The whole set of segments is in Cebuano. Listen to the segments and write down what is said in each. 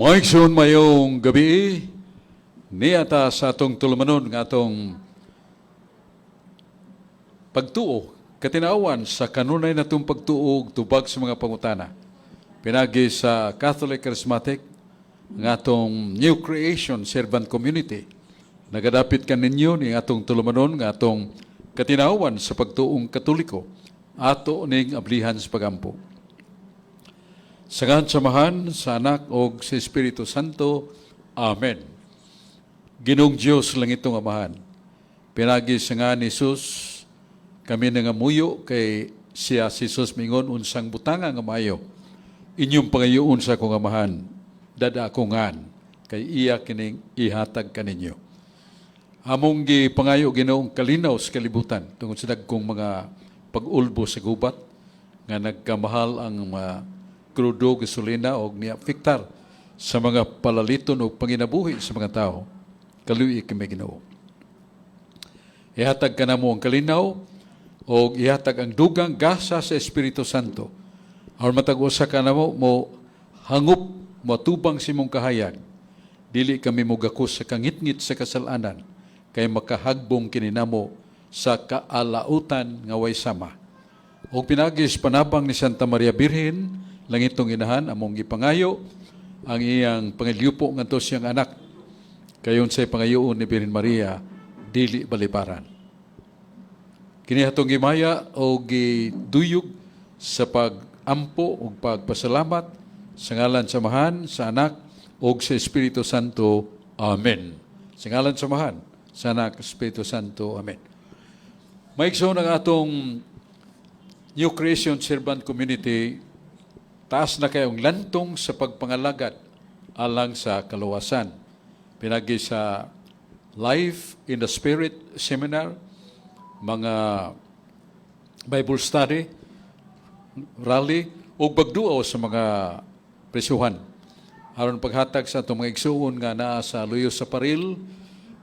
Mga igsoon, mayong gabi, niya ta sa atong tulumanon nga atong pagtuo, katinawan sa kanunay natong pagtuo ug tubag sa mga pangutana. Pinagi sa Catholic Charismatic nga atong New Creation Servant Community. Nagadapit kaninyo ni atong tulumanon nga atong katinawan sa pagtuong Katoliko. Ato ning ablihan sa pagampo. Sa ngalan sa Amahan, sa Anak o sa Espiritu Santo. Amen. Ginoong Diyos, langitong Amahan, pinagi sa ngalan ni Jesus, kami nangamuyo kay siya si Jesus mingon unsang butanga nga maayo inyong pangayoon sa akong Amahan, dada ako ngan, kay iya kining ihatag kaninyo. Among gipangayo, Ginoong, kalinaw sa kalibutan tungod sa dagkong mga pag-ulbo sa gubat nga nagkamahal ang mga krudo, gasolina o niapektar sa mga palaliton o panginabuhi sa mga tao. Kaluy kami, Ginoo. Ihatag kanamo ang kalinaw o ihatag ang dugang gasa sa Espiritu Santo. Aron matag usa kanamo mo hangop matubang sa imong kahayag. Dili kami mogakos sa kangitngit sa kasalanan kay makahagbong kini namo sa kaalautan nga way sama. O pinagi sa panabang ni Santa Maria Birhen, langitong inahan, among gipangayo ang iyang pangilyupo ngadto siyang anak. Kay unsay pangayoon ni Birhen Maria, dili balibaran. Kini atong gimaya o giduyog sa pagampo ug pagpasalamat sa ngalan sa Amahan, sa Anak ug sa Espiritu Santo. Amen. Sa ngalan sa Amahan, sa Anak, Espiritu Santo. Amen. Maigsoon, ang atong New Creation Servant Community taas na kayong lantong sa pagpangalagad alang sa kaluwasan. Pinagi sa Life in the Spirit Seminar, mga Bible study, rally, ug pagduaw sa mga presuhan. Aron paghatag sa atong mga igsuon nga naa sa luyo sa paril,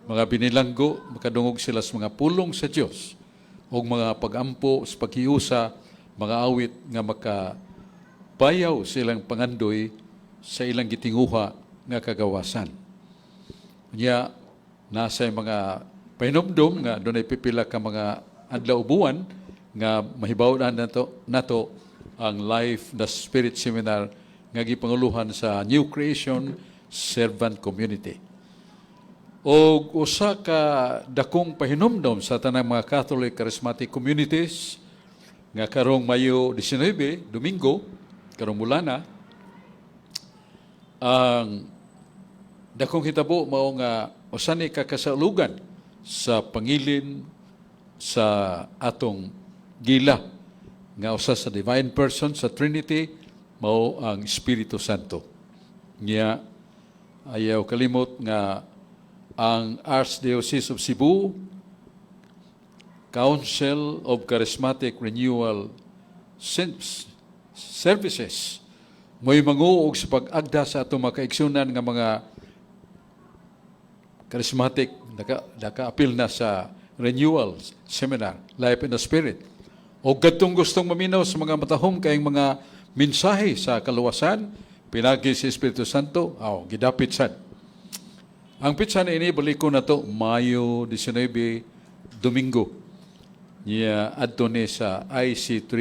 mga binilanggo, makadungog sila sa mga pulong sa Dios ug mga pagampo sa paghiusa, mga awit nga makabayaw silang pangandoy sa ilang gitinguha nga kagawasan. Nya nasa mga pahinumdom nga dunay pipila ka mga adlaw buwan nga mahibaw na nato ang Life the Spirit Seminar nga gipanguluhan sa New Creation Servant Community. O usa ka dakong pahinumdom sa tanang mga Catholic Charismatic Communities nga karong Mayo 19, Domingo, karong mulana, ang dakong hitabo mao nga usa ni ka kasalugan sa pangilin sa atong gila nga usa sa divine person sa Trinity mao ang Espiritu Santo. Nya ayaw kalimot nga ang Archdiocese of Cebu Council of Charismatic Renewal Services mo'y manguog sa pag-agda sa atong mga kaigsunan nga mga charismatic naka-apil na sa renewal seminar, Life in the Spirit. O kadtong gustong maminaw sa mga matahom kayong mga mensahe sa kaluwasan, pinagi sa Espiritu Santo, aw, gidapit sad. Ang petsa na ini, baliko na to, Mayo 19, Domingo. Niya adto ni sa IC3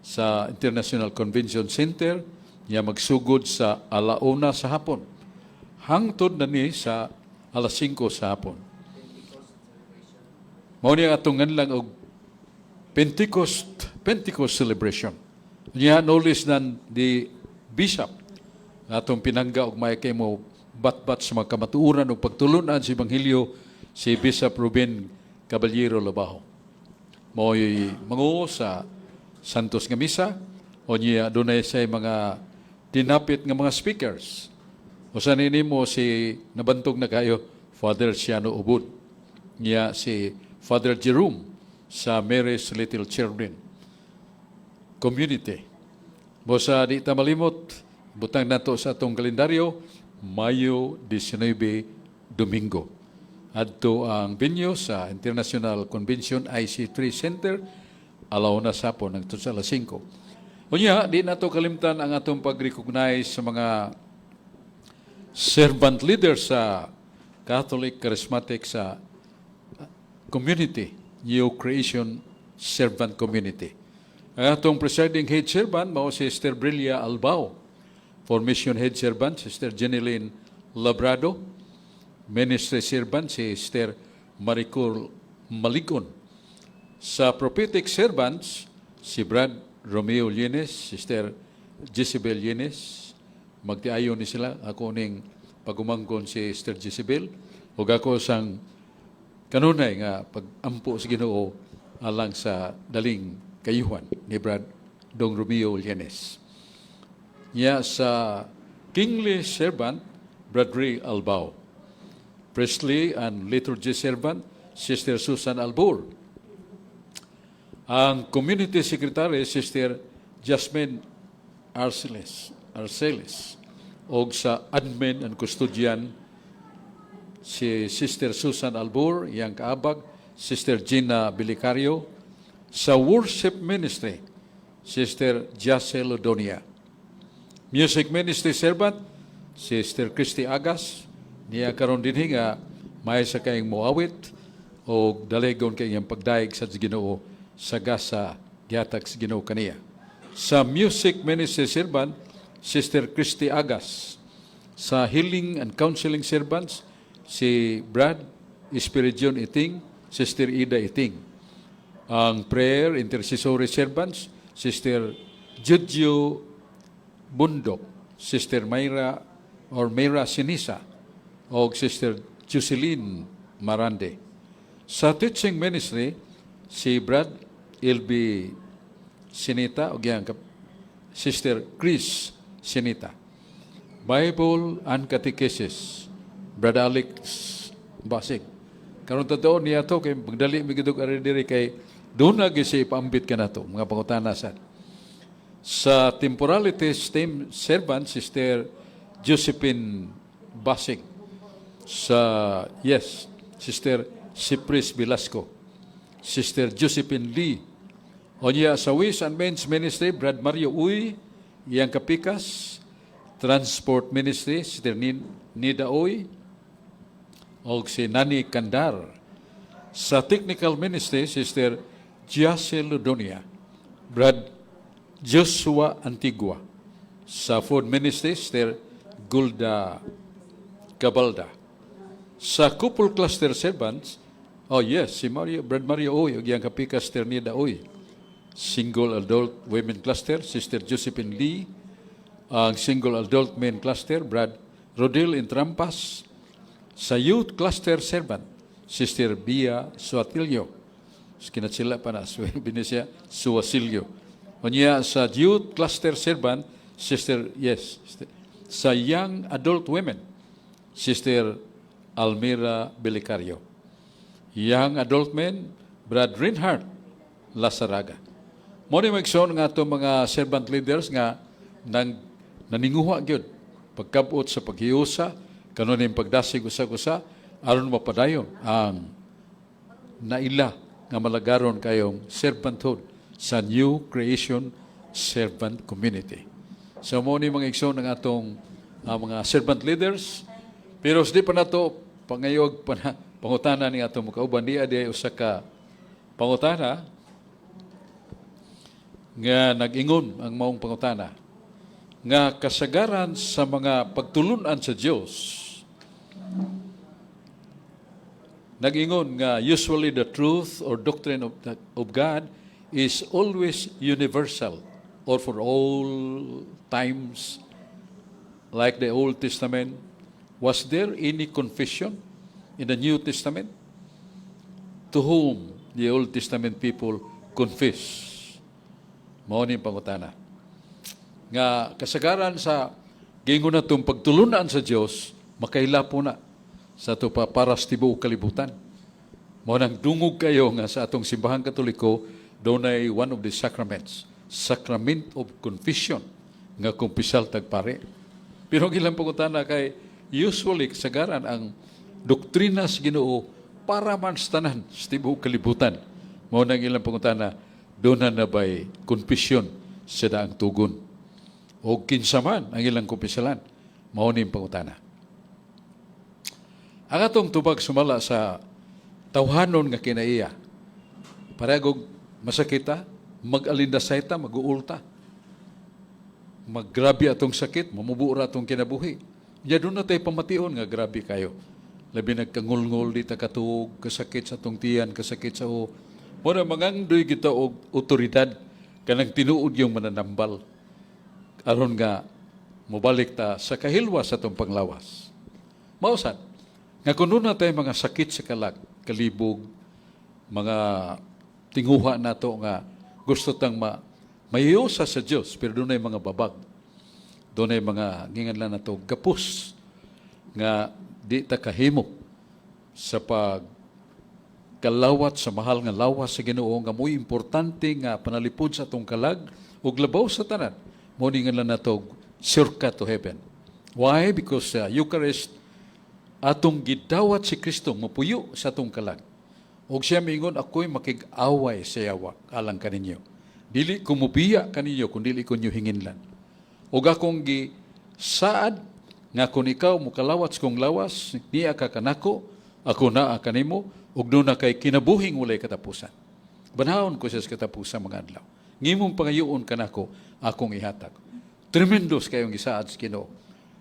sa International Convention Center, niya magsugod sa alauna sa hapon. Hangtod na ni sa alas 5 sa hapon. Mao niya atong nganlang og Pentecost celebration. Niya no less than the bishop atong pinangga og may kay mo batbat sa mga kamatuoran ug pagtulunan sa ebanghelyo, si Bishop Ruben Caballero Labajo. Mo'y manguo sa Santos nga Misa o niya dunay say mga dinapit nga mga speakers. Usa nini mo si nabantog na kayo Father Siano Ubud. Niya si Father Jerome sa Mary's Little Children Community. Bosa di ta malimot, butang nato sa atong kalendaryo, Mayo 19, Domingo. Adto ang venue sa International Convention IC3 Center, alauna sa hapon, hangtod sa alas 5. Unya, di nato kalimtan ang atong pag-recognize sa mga Servant leader sa Catholic Charismatic sa community, New Creation Servant Community. Ang atong presiding head servant mao si Sister Brilia Albao. Formation head servant, Sister Jeneline Labrado. Ministry servant, si Sister Maricor Maligon. Sa prophetic servants, si Brad Romeo Llenes, Sister Jezebel Llenes, magtiayon ni sila. Ako ning pagumangkon si Sister Jezebel. Ug ako sang kanunay nga pag-ampo sa Ginoo alang sa daling kayuhan ni Brad Dong Romeo Llenes. Nya sa kingly servant, Brad Ray Albao. Priestly and liturgy servant, Sister Susan Albur. Ang community secretary, Sister Jasmine Arceles. Og sa admin and custodian, si Sister Susan Albur, iyang kaabag, Sister Gina Bilicario. Sa worship ministry, Sister Jacel Odonia. Music ministry servant, Sister Christy Agas, niya karon dinhi nga may sa kayong moawit o dalegon kay iyang pagdayeg sa Ginoo sa gasa gihatag sa Ginoo kaniya. Sa music ministry servant, Sister Christy Agas. Sa healing and counseling servants, si Brad Espiridion Iting, Sister Ida Iting. Ang prayer intercessory servants, Sister Judjo Bundok, Sister Mayra or Mayra Sinisa, o Sister Jocelyn Marande. Sa teaching ministry, si Brad Ilby Sinita o iyang Sister Chris Sinita. Bible and Catechesis, Brad Alex Basig. Karon totoo niya to kay magdali mi gidug ari diri kay doon na gyud siya ipaambit kanato mga pangutana sad. Sa temporality team servant, Sister Josephine Basig. Sa, yes, Sister Cypris Velasco. Sister Josephine Lee. Onya sa Ways and Means Ministry, Brad Mario Uy, iyang kapikas. Transport Ministry, Sister Nida Uy, og si Nani Kandar. Sa Technical Ministry, Sister Giase Ludonia, Brad Joshua Antigua. Sa Food Ministry, Sister Gulda Cabalda. Sa Couple Cluster Servants, oh yes, si Mario, Brad Mario Uy, ug iyang kapikas Sister Nida Uy. Single Adult Women Cluster, Sister Josephine Lee. Ang Single Adult Men Cluster, Brad Rodil Intrampas. Sa Youth Cluster Servant, Sister Bia Suatillo. Kinatsila pa na, Binisaya, Suasilio. Unya sa Youth Cluster Servant, Sister, yes, sa Young Adult Women, Sister Almira Belicario. Young Adult Men, Brad Reinhardt Lazaraga. Mo ni magsoon nga ato mga servant leaders nga nang naninguha gyud pagkabot sa paghiusa kanuning pagdasig usag-usa aron mapadayon ang naila nga malagaron kayong servanthood sa New Creation Servant Community. So mo ni mga igsoon ng atong mga servant leaders, pero sa di pa nato pangayog pa na, pangutana ni atong makauban diya di usa ka pangutana nga nag-ingon ang maong pangutana nga kasagaran sa mga pagtulunan sa Dios, nag-ingon nga usually the truth or doctrine of God is always universal or for all times, like the Old Testament. Was there any confession in the New Testament? To whom the Old Testament people confess? Mao ni pangutana. Nga kasagaran sa giingon natong pagtulunan sa Dios, makaila po na sa ato pa para sa tibuok kalibutan. Mao nang dungog kayo nga sa atong Simbahang Katoliko dunay one of the sacraments, Sacrament of Confession, nga kumpisal tag pare. Pero ang ilang pangutana kay usually kasagaran ang doktrina sa Ginoo para man sa tanan sa tibuok kalibutan. Mao nang ilang pangutana, doon na ba'y confession sa daang tugon? O kinsa man ang ilang kumpisalan? Mao ni ang pangutana. Ang atong tubag sumala sa tawhanon nga kinaiya, parehag masakita, mag-alindasay ta, mag-uulta. Maggrabe atong sakit, mamubo ra atong kinabuhi. Ya duna tay pamation nga grabe kayo. Labi nagkangulngol, di ta katuog, kasakit sa atong tiyan, kasakit sa o. Mura mangangdoy kita og otoridad kanang tinuod yung mananambal. Aron nga mobalik ta sa kahilwa sa atong panglawas. Mao sad nga kung na tayo mga sakit sa kalag, kalibog, mga tinguha nato nga gusto tang mahiyosa sa Dios, pero dunay mga babag. Dunay mga gingan lang nato gapos nga di ta kahimo sa pag kalawat sa mahal nga lawas sa Ginoo nga mo'y importante nga panalipod sa atong kalag ug labaw sa tanan mo ni nga lang nato shortcut to heaven. Why? Because sa Eucharist atong gidawat si Kristo mapuyo sa atong kalag. Og siya miingon, "Ako'y makig-away sa yawa alang kaninyo. Dili ko mubiya kaninyo kung dili ko ninyo hinginlan. Og akong gi saad nga kung ikaw mukalawat sa kong lawas, niya ka kanako, ako naa kanimo, ug duna kay kinabuhing walay katapusan. Banhawon ko siya sa katapusan mga adlaw. Ngimong pangayoon kanako, akong ihatag." Tremendous kayong gisaad sa Ginoo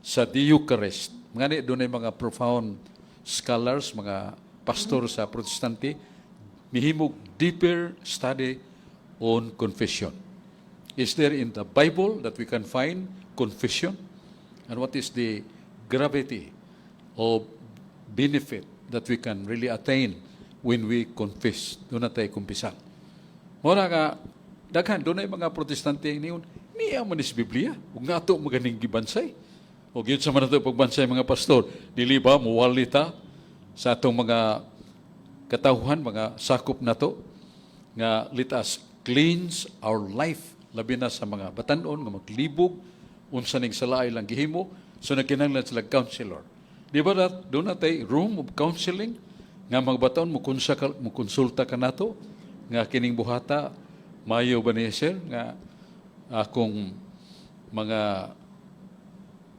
sa the Eucharist. Mga ni dunay mga profound scholars, mga pastor sa Protestante, mihimog deeper study on confession. Is there in the Bible that we can find confession? And what is the gravity of benefit that we can really attain when we confess? Duna tay kumpisal. Mora nga, daghan, dunay mga Protestante ang niyon, niya man is Biblia. Ug nga ato maganing gibansay. O gyud sa man ato pagbansay, mga pastor, dili ba muwali ta sa atong mga katawhan, mga sakop nato, nga let us cleanse our life, labi na sa mga batanon nga maglibog, unsa ning sala ilang gihimo, so nagkinahanglan sila counselor. Di ba that duna tay room of counseling nga mga bataon mo konsulta ka nato nga kining buhata mayo ba ni, sir, nga akong mga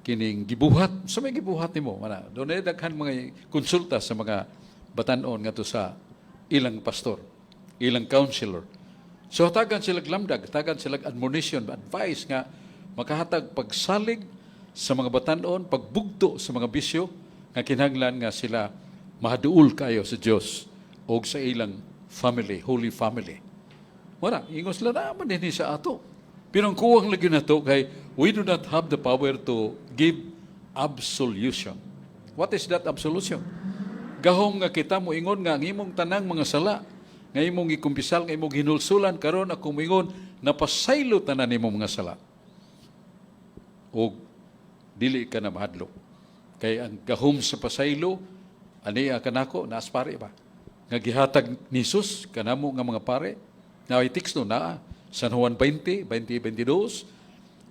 kining gibuhat sa may gibuhat nimo mana dunay daghan mga konsulta sa mga batanon ngadto sa ilang pastor, ilang counselor. So tagan sila lamdag, tagan sila admonition, advice nga makahatag pagsalig sa mga batanon, pagbugto sa mga bisyo nga kinahanglan nga sila mahaduol kayo sa Dios og sa ilang family, holy family. Wala, ingon sila na man din sa ato. Pero ang kuwang lagi na to kay we do not have the power to give absolution. What is that absolution? Gahom nga kita mo ingon nga ang imong tanang mga sala nga imong gikumpisal, nga imong hinulsulan karon, ako moingon napasaylo tanan imong mga sala. Og dili ka na mahadlok. Kay ang gahom sa pasaylo ania kanako naas pare ba? Nga gihatag ni Jesus kanamo nga mga pare. Na teksto naa San Juan 20, 20, 22.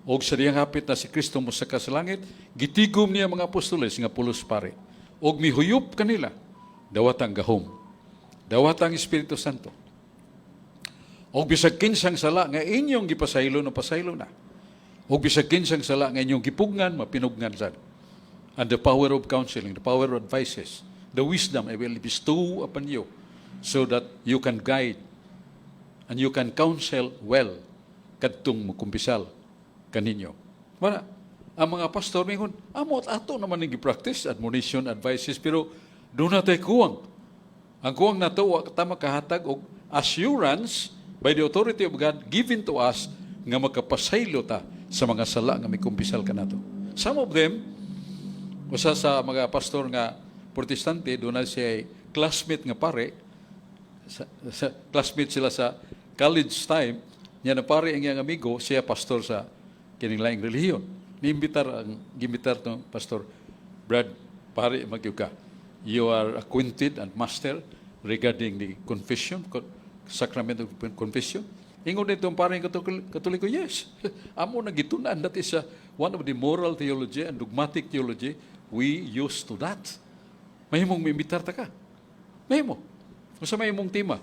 Og sa diyang hapit na si Kristo mosaka sa langit, gitigom niya mga apostoles nga pulos pare. Og mihuyop kanila, dawat ang gahom. Dawat ang Espiritu Santo. Og bisag kinsang sala nga inyong gipasaylo, napasaylo na. Og bisag kinsang sala nga inyong gipugnan, mapinugnan sad. And the power of counseling, the power of advices, the wisdom I will bestow upon you so that you can guide and you can counsel well kadtong mukumpisal kaninyo. Wala. Ang mga pastor mingon, amo at ato naman ning gi-practice admonition, advices, pero duna tay kuwang. Ang kuwang nato, wa ta makahatag og assurance by the authority of God given to us nga makapasaylo ta sa mga sala nga mikumpisal kanato. Some of them, usa sa mga pastor nga Protestante, duna siya classmate nga pare, sa classmate sila sa college time, niya na pare ang iyang amigo, siya pastor sa kining laing relihiyon. Niimbitar ang gimbitar tong pastor, "Brad, pare magyud ka. You are acquainted and master regarding the confession, sacrament of confession." Ingon nito ang pare Katoliko, "Yes. Amo na gitun-an, that is one of the moral theology and dogmatic theology we used to that. Mahimong miimbitar ta ka. Mahimo. Unsa may imong tema?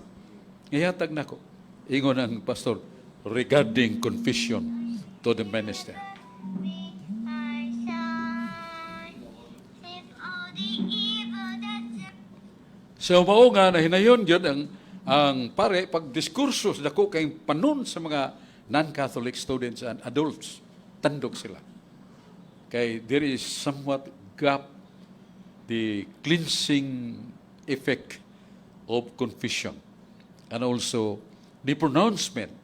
Ihatag nako." Ingon ang pastor, "Regarding confession to the minister." My side, save all the evil that So mao nga nahinayon gyud ang pare pag diskurso sa dako kay panon sa mga non-Catholic students and adults, tandog sila. Kay there is somewhat gap, the cleansing effect of confession and also the pronouncement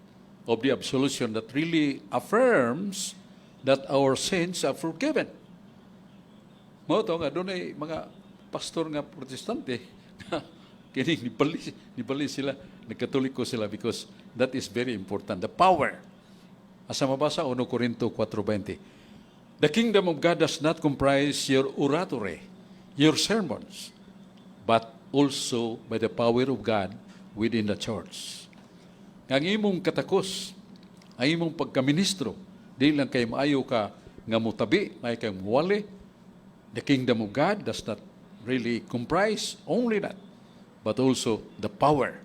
of the absolution that really affirms that our sins are forgiven. Mao to nga dunay mga pastor nga Protestante kining nibali sila, nagkatoliko sila because that is very important. The power. Asa mabasa? 1 Corinto 4:20. The kingdom of God does not comprise your oratory, your sermons, but also by the power of God within the church. Ang imong katakos, ang imong pagkaministro, di lang kay maayo ka nga mutabi, maayo kay muwali. The kingdom of God does not really comprise only that, but also the power.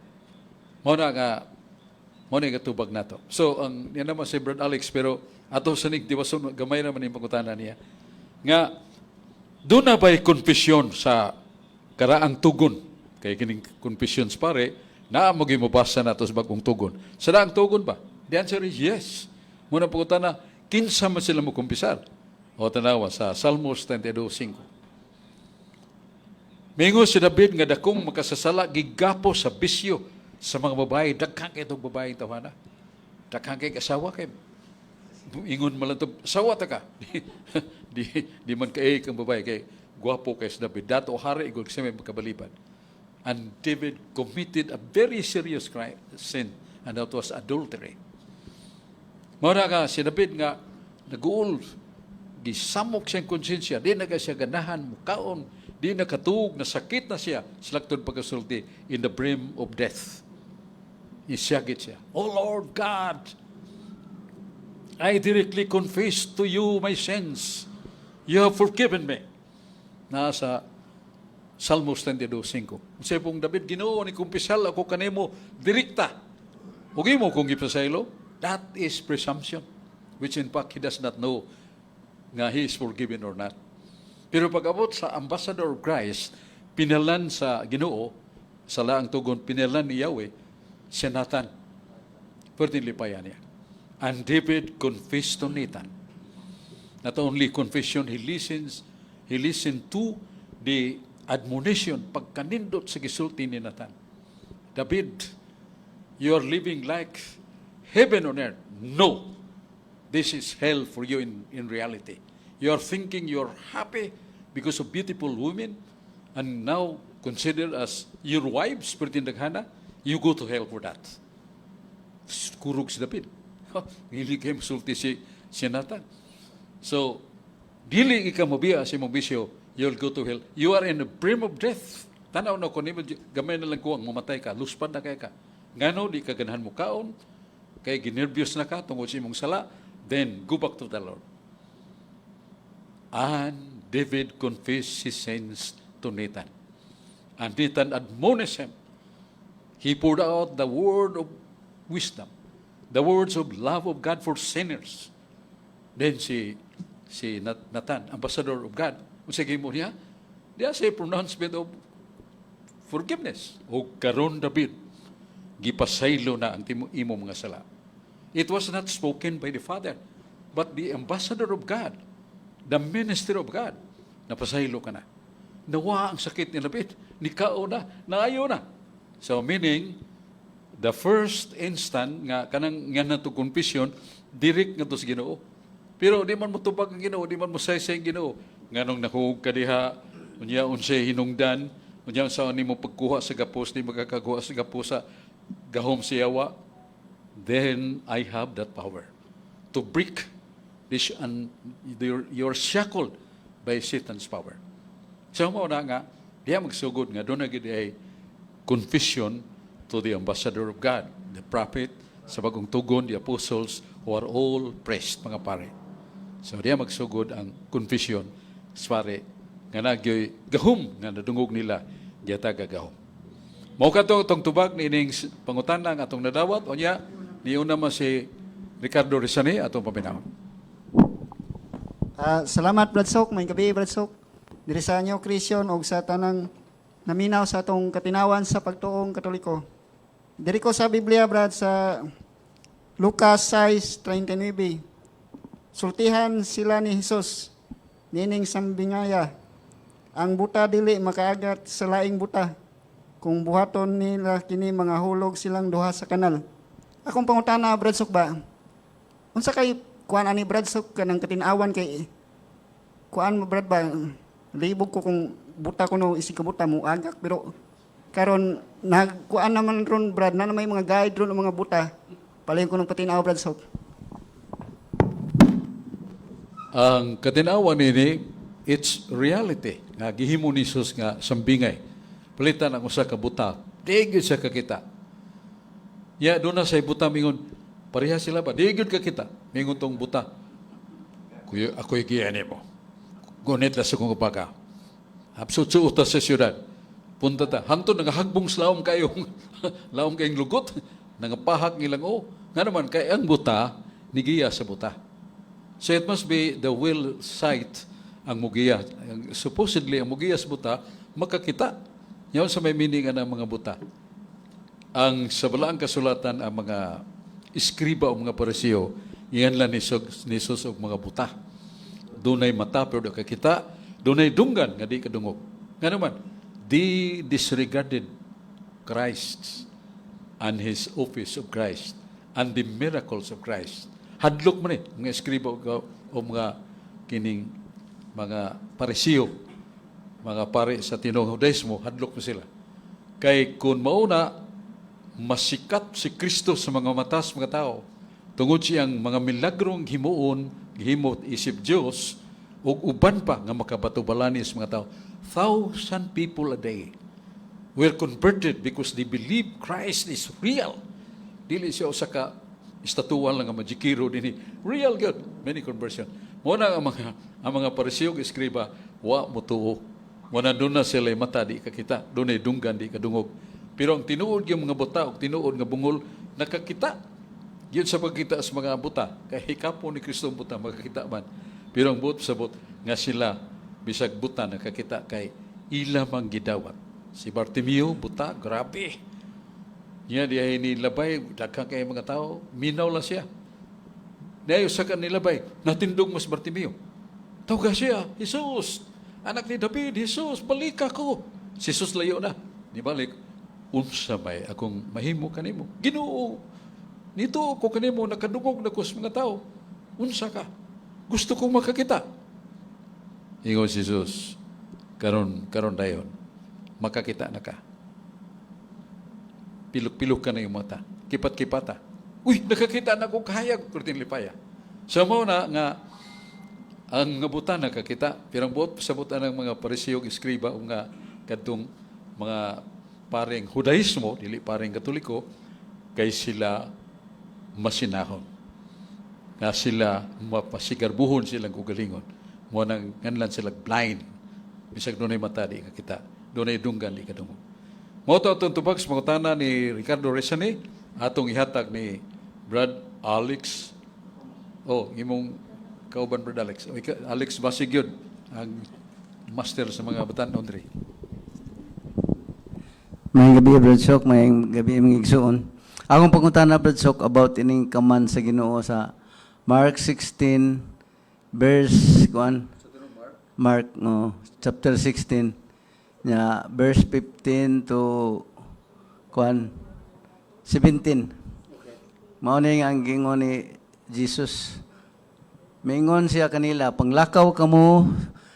Mao na nga tubag nato. So, ang yan naman si Brad Alex, pero ato sa nig diwason, gamay naman yung pangutana niya. Nga, duna na ba'y confession sa karaang tugon? Kay kining confessions pare, naa mo mabasa nato sa bagong tugon. Sa daang tugon ba? The answer is yes. Muna pangutana, kinsa man sila mo kumpisar? O tanawa sa Salmos 32:5. Mingon si David nga dakong makasasala, gigapo sa bisyo sa mga babae. Daghan kay itong babae tawana. Daghan kay asawa kay ingon man lang to, sawa ta ka. Di man kay kang babae kay gwapo kay si David. Dato hari igol kasi may magkabalibad. And David committed a very serious crime, sin, and that was adultery. Mao na ka si David nga naguol, gisamok siyang konsensya, di na ka siya ganahan, mukaon, di na katuog, nasakit na siya, sa laktod pagkasulti, in the brim of death. Isiyagit siya, "Oh Lord God, I directly confess to you my sins. You have forgiven me." Nasa Salmos 32:5. Unsay pong David, "Ginoo, ni kumpisal ako kanimo direkta. Ug imo kong gipasaylo." That is presumption, which in fact he does not know nga he is forgiven or not. Pero pag-abot sa ambassador of Christ, pinalan sa Ginoo, sa laang tugon, pinalan ni Yahweh, si Nathan. Pwede lipayan niya. And David confessed to Nathan. Not only confession, he listened to the admonition, pagkanindot sa gisulti ni Nathan. "David, you are living like heaven on earth. No, this is hell for you in reality. You are thinking you're happy because of beautiful women and now considered as your wives, pero daghana, you go to hell for that." Kurog si David. Hindi kayo musulti si Nathan. "So, dili ka mobiya sa imong bisyo, you'll go to hell. You are in the brim of death. Tanaw na ko nimo, gamay na lang ko ang mamatay ka, luspad na kay ka. Ngano di ka ganahan mo kaon, kay ginerbyos na ka tungod sa imong sala, then go back to the Lord." And David confessed his sins to Nathan. And Nathan admonished him. He poured out the word of wisdom, the words of love of God for sinners. Then si Nathan, ambassador of God, unsa mo niya? Diya sa pronouncement of forgiveness. O karon David, gipasaylo na ang timo imo mga sala. It was not spoken by the Father, but the ambassador of God, the minister of God, napasaylo ka na. Nawa ang sakit ni David. Nikao na, naayo na. So meaning, the first instant nga kanang nga nato confession, direct nga to sa Ginoo. Pero di man mo tubag ang Ginoo, di man mo saysay ang Ginoo. Nganong nahuog ka diha, unya unsay hinungdan, unya sa nimo pagkuha sa gapos, di makakakuha sa gapos sa gahom sa yawa, then I have that power to break this and you're shackled by Satan's power. So mao na nga diha magsugod nga duna gid ay confession to the ambassador of God, the prophet, sa bagong tugon, the apostles, who are all priests, mga pare. So diha magsugod ang confession sa pare nga nagyoy gahom nga nadungog nila gihatag gahom. Mao kato tong tubag niining pangutana nga atong nadawat. Unya niuna man si Ricardo Rizani atong paminawon. Ah, salamat, Brad Sok, may gabi, Brad Sok. Diri sa inyo Christian og sa tanang Naminaw sa atong katinawan sa pagtuong Katoliko. Diri ko sa Biblia, Brad, sa Lucas 6:39. Sultihan sila ni Jesus nining sambingaya: "Ang buta dili makaagat sa laing buta. Kung buhaton nila kini, mga hulog silang duha sa kanal." Akong pangutana, Brad Sok ba? Unsa kay kuan ani, Brad Sok, kanang katinawan kay kuan mo, Brad, ba? Libog ko kung buta kuno, isig ka buta mo agak, pero karon nagkuan naman ron, Brad, na may mga guide ron ang mga buta. Palayon ko ng patinaw, Brad Sok. Ang katinawan nini, it's reality. Nga gihimo ni Jesus nga sambingay. Palitan ang usa ka buta, di gyud siya kakita. Ya, doon na sa buta mingon, pareha sila ba? Di gyud kakita. Mingon tong buta, "Kuya, ako'y giya mo. Gunit la sa kong baka. Hapsut-suot ta sa syudad. Punta ta. Hangtod nangahagbong sa laom kayong laom kayong lugot. Nangapahak nilang o. Nga naman, kay ang buta, nigiya sa buta. So it must be the will sight ang mugiya. Supposedly, ang mugiya sa buta, makakita. Yan sa may meaning ang mga buta. Ang sa balaang kasulatan, ang mga eskriba o mga Parisiyo, iyan lang ni Jesus og mga buta. Dunay mata pero di kakita, dunay dunggan nga di kadungog. Nga naman, they disregarded Christ and His office of Christ and the miracles of Christ. Hadlok man eh, mga eskriba o mga kining mga Parisiyo, mga pare sa tinuong Judaismo, hadlok mo sila. Kay kung mauna, masikat si Kristo sa mga matas mga tao. Tungod siyang mga milagrong himuon, gihimot isip Dios, ug uban pa nga makabatubalani sa mga tao. Thousand people a day were converted because they believe Christ is real. Dili siya usa ka estatuwa lang nga majikiro dinhi. Real good. Many conversion. Mo na ang mga Parisiyo ug eskriba wa motuo. Mo na doon na sila mata di kakita, dunay dunggan di kadungog. Pero ang tinuod yung mga buta ug tinuod nga bungol nakakita. Yun sa pagkita sa mga buta, kay hikapon ni Kristo ang buta, makakita man. Pero ang buot sabot nga sila bisag buta nakakita kay ila mang gidawat. Si Bartimeo, buta, grabe. Niya diya ni labay, daghan kay mga tao, minaw lang siya. Niya sa kan nilabay, natindog mas Bartimeo. Tawga siya, "Jesus, anak ni David, Jesus, balik ako." Si Jesus layo na. Nibalik, "Unsa may akong mahimo kanimo?" "Ginoo, nito ko kanimo, nakadungog na ko sa mga tao." "Unsa ka? Gusto kong makakita." Ingon si Jesus, "Karon, karon dayon, makakita na ka. Pilok-pilok ka na yung mata. Kipat-kipata. Uy, nakakita na akong kahayag." Kurting lipaya. So mo na nga, ang nga buta nakakita, pero ang buot sa buta ng mga Parisiyo ug eskriba o nga kadtong mga paring Judaismo, dili paring Katoliko, kay sila masinahon. Nga sila mapasigarbuhon silang kugalingon. Mo nang nganlan sila blind. Bisag dunay mata di kakita, dunay dunggan di kadungog. Mao to atong tubag sa pangutana ni Ricardo Resane, atong ihatag ni Brad Alex. Oh, imong kauban, Brad Alex. O, Alex Basig yun, ang master sa mga batan-on diri. Maayong gabi, Brad Sok, maayong gabi, mga igsuon. Akong pangutana, Brad Sok, about ining command sa Ginoo sa Mark 16 verse 1. Mark, no, chapter 16 nya verse 15 to kuan 17. Mao ni ang gingon ni Jesus. Mingon siya kanila, "Panglakaw kamo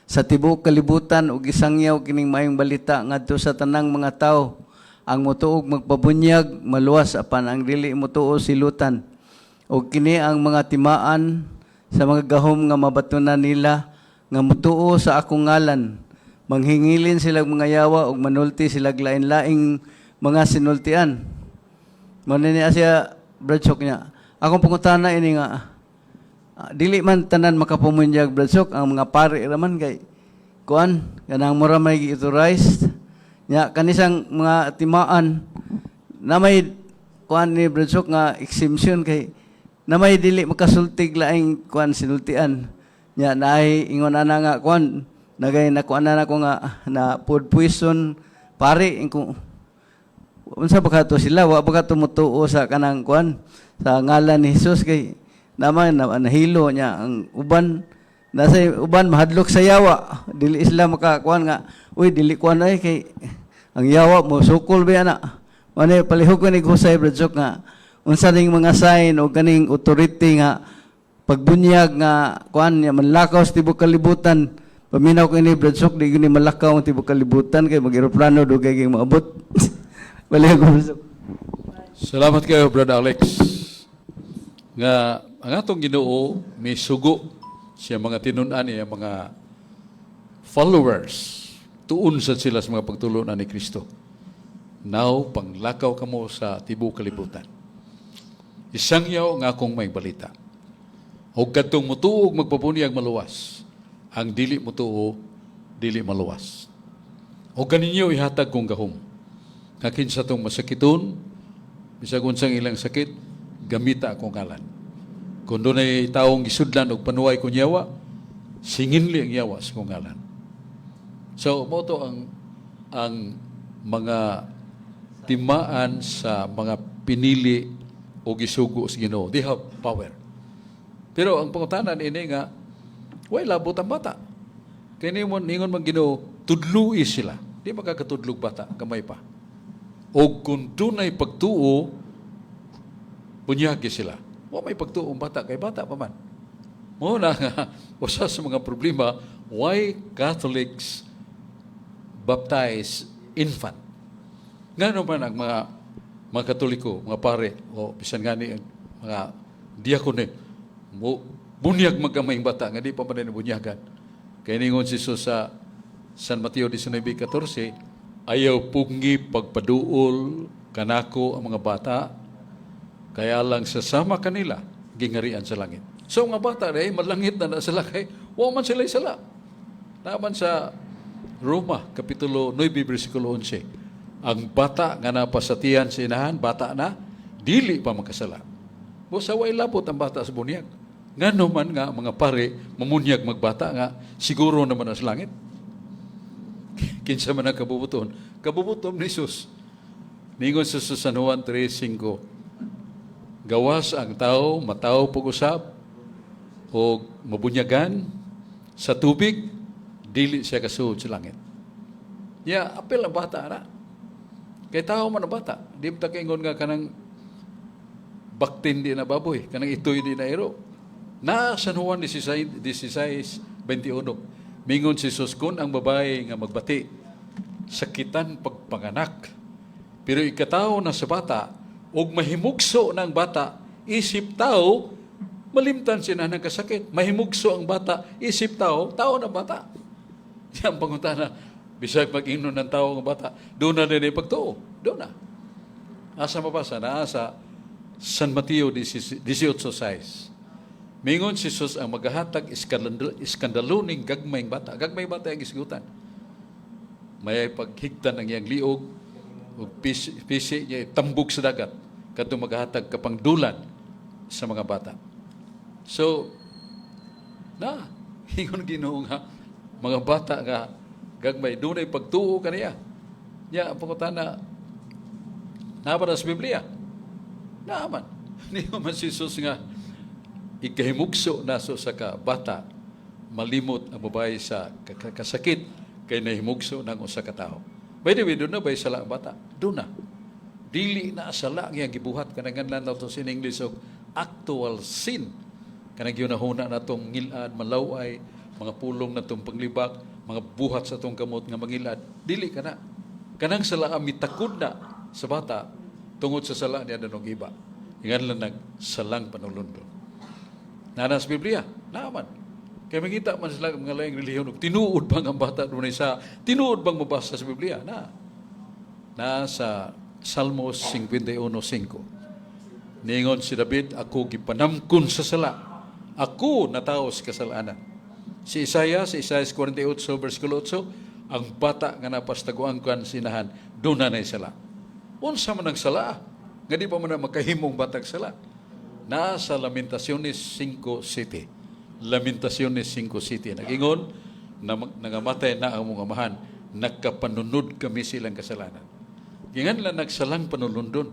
sa tibuok kalibutan ug isangyaw kining maayong balita ngadto sa tanang mga tawo. Ang motuog magpabunyag maluwas, apan ang dili motuo silutan. Ug kini ang mga timaan sa mga gahom nga mabatunan nila nga motuo sa akong ngalan. Manghingilin sila mga yawa ug manulti sila lain-laing mga sinultian." Mao ni niya siya, Brad Sok, niya. Akong pangutana ini nga dili man tanan makapamunyag, Brad Sok, ang mga pari raman kay kuan kanang mura may gi-authorized nya kanisang mga timaan na may kuan ni Brad Sok nga exemption kay na may dili makasultig laing kuan sinultian nya naay ingon ana nga kuan nagay nakuan na nako nga na food poison. Pare kung unsa ba kato sila, wa ba kato motuo sa kanang kuan sa ngalan ni Jesus, kay naman na, nahilo niya ang uban, nasa uban mahadlok sa yawa, dili sila makakuan nga, uy, dili kuan ay kay ang yawa mo sukol ba na. Mane palihog ko ni Husay, Brad Sok, nga unsa ning mga sign o kaning authority nga pagbunyag nga kuan niya manlakaw sa tibok kalibutan. Paminaw ko ni Brad Sok, di gyud ni malakaw ang tibok kalibutan kay mag-eroplano, dugay kay maabot. Palihog ko, Brad Sok. Salamat kayo, Brother Alex. Nga ang atong Ginoo misugo siya mga tinun-an niya, mga followers. Tuon sad sila sa mga pagtulo ni Kristo. Now, panglakaw kamo sa tibok kalibutan. Isangyaw nga akong may balita. Og kadtong mutuo ug magpabunyag, maluwas. Ang dili mutuo, dili maluwas. Og kaninyo ihatag kong gahom. Nga kinsa tong masakiton, bisag unsang ilang sakit, gamita akong ngalan. Kung dunay taong gisudlan og panuway kung yawa, singinli ang yawa sa kong ngalan. So, mao to ang mga timaan sa mga pinili o gisugo sa Ginoo. They have power. Pero ang pangutanan ini nga, way labot ang bata. Kaya ningon, ningon man Ginoo, tudlui sila. Di makakatudlog bata, gamay pa. O kung dunay pagtuo, bunyagi sila. Wa may pagtuo ang bata, kay bata pa man. Mao na nga, usa sa mga problema, why Catholics baptize infant? Ngano man ang mga Katoliko, mga pare, o bisan gani ang mga diakone, mo bunyag magkamayng bata, nga di pa man bunyagan. Kaya ningon si Jesus sa San Mateo 19:14, "Ayaw pugni pagpaduol kanako ang mga bata, kaya lang sa sama kanila, gingarian sa langit." So mga bata rin, malangit na na sila kay, wa man sila sala. Naman sa Roma, Kapitulo 9, versikulo 11, ang bata nga napasatian sa inahan, bata na, dili pa makasala. Busa way labot ang bata sa bunyag. Ngano man nga mga pare, mamunyag magbata nga, siguro naman na sa langit. Kinsa man ang kabubuton? Kabubuton ni Jesus. Ningon sa San Juan 3:5, gawas ang tao, matawo pag-usab, o mabunyagan sa tubig, dili siya kasuod sa langit. Ya, apil ang bata na. Kay tao man ang bata. Di ba kaingon nga kanang baktin di na baboy, kanang itoy di na iro? Na San Juan 16, 16:21. Mingon si Jesus, kun ang babae nga magbati, sakitan pagpanganak. Pero ikatao na sa bata, ug mahimugso ng bata, isip tao, malimtan sila ng kasakit. Mahimugso ang bata, isip tao, tao na bata. Yan pangutana, bisag mag-ingnon ng tao ang bata, doon na din pagtuo. Doon na. Asa mabasa? Naa sa San Mateo 18:6. Mingon si Jesus, ang magahatag iskandaloning gagmayng bata. Gagmay bata ang isgutan. May paghigtan ang iyang liog, ug pisi, pisi niya tambog sa dagat kadtong magahatag kapangdulan sa mga bata. So, na, ingon Ginoo nga mga bata nga gagmay, dunay pagtuo kaniya. Nya ang pangutana, naa ba na sa Biblia? Naa man. Niingon man si Jesus nga ikahimugso naso sa ka bata, malimot ang babae sa kasakit kay nahimugso ng usa ka tawo. By the way, duna ba sala ang bata? Duna. Dili na sala ang iyang gibuhat, kanang nganlan nato sa English og actual sin. Kanang gihunahuna natong ngilad, malaway, mga pulong natong panglibak, mga buhat sa atong kamot nga mangilad. Dili kana. Kanang sala ang mitakod na sa bata tungod sa sala niya danong iba. Ingan lang nag salang panulundon. Naa sa Biblia, naa man. Kaya makita man sila mga laing relihiyon, ug tinuod bang ang bata dunay sa, tinuod bang mabasa sa Biblia? Na. Na sa Salmos 51:5. Ningon si David, "Ako gipanamkon sa sala. Ako natawo sa kasalanan." Si Isaiah, sa Isaiah 48, versikulo 8, ang bata nga napastaguan kan sinahan, duna na sala. Unsa man ang sala? Nga di pa man na makahimong batag sala. Naa sa Lamentaciones 5:7. Lamentaciones 5:7. Nagingon, na nangamatay na ang mga amahan, Nakapanunod kami silang kasalanan. Gingan lang nagsalang panulundon.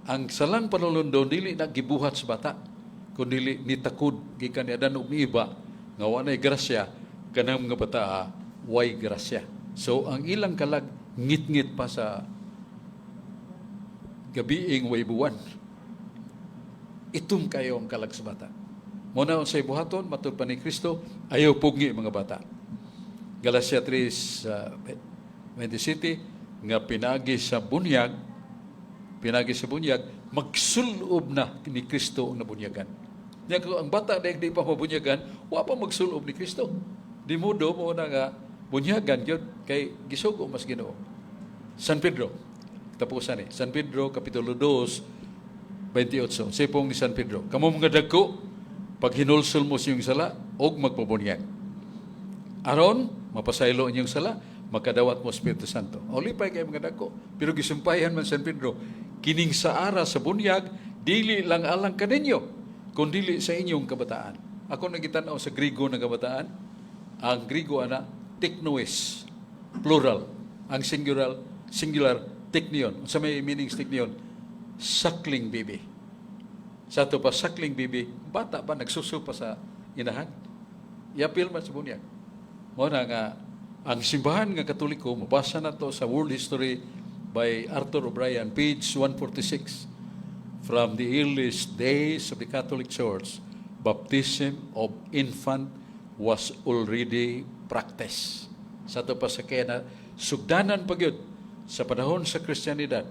Ang salang panulundon dili na gibuhat sa bata, kundi nitakod gikan ni Adan ug ni Eva nga wa nay grasya, kanang mga bata way grasya. So ang ilang kalag ngit-ngit pa sa gabiing way buwan. Itom kayo ang kalag sa bata. Mao na unsay buhaton matud pa ni Kristo, ayaw pugni mga bata. Galatia 3, 27 nga pinaagi sa bunyag, magsulob na ni Kristo ang nabunyagan. Nya kung ang bata na di pa mabunyagan, wa pa magsulob ni Kristo. Di modo mo na nga bunyagan gyud kay gisugo mas Ginoo. San Pedro, tapusan ni. San Pedro, Kapitulo 2, 28. Sipong ni San Pedro: "Kamo mga dagko, paghinulsol mo sa inyong sala, og magpabunyag. Aron, mapasaylo inyong sala, makadawat mo Espiritu Santo." O lipay kay mga dagko. Pero gisumpayan man San Pedro, kining saara sa bunyag, dili lang alang kaninyo, kundili sa inyong kabataan. Ako nagitan-aw sa Grigo ng kabataan, ang Grigo ana, teknoes, plural. Ang singular, singular, teknion. Sa may meaning teknion? Suckling baby. Sa ato pa, suckling baby, bata pa, nagsuso pa sa inahan. Iapil man sa bunyag. Mao na nga, ang simbahan nga Katoliko, mabasa na to sa World History by Arthur O'Brien, page 146. From the earliest days of the Catholic Church, baptism of infant was already practiced. Sa ato pa sa kaya na sugdanan pa gyud sa panahon sa Kristiyanidad,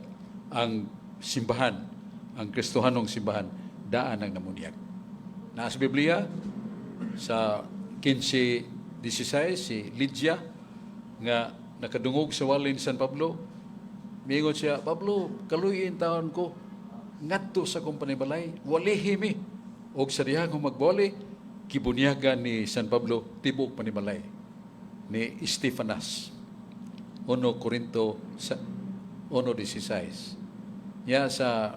ang simbahan, ang Kristohanong simbahan, daan ang namunyag. Naa sa Biblia, sa 15:16, si Lydia, nga nakadungog sa wali ni San Pablo, miingon siya, "Pablo, kaluyin taon ko, ngadto sa akong panibalay, walihi mi." Og sa diha kung magboli, gibunyagan ni San Pablo tibok panibalay ni Estefanas. 1 Corinto sa 1:16. Ya sa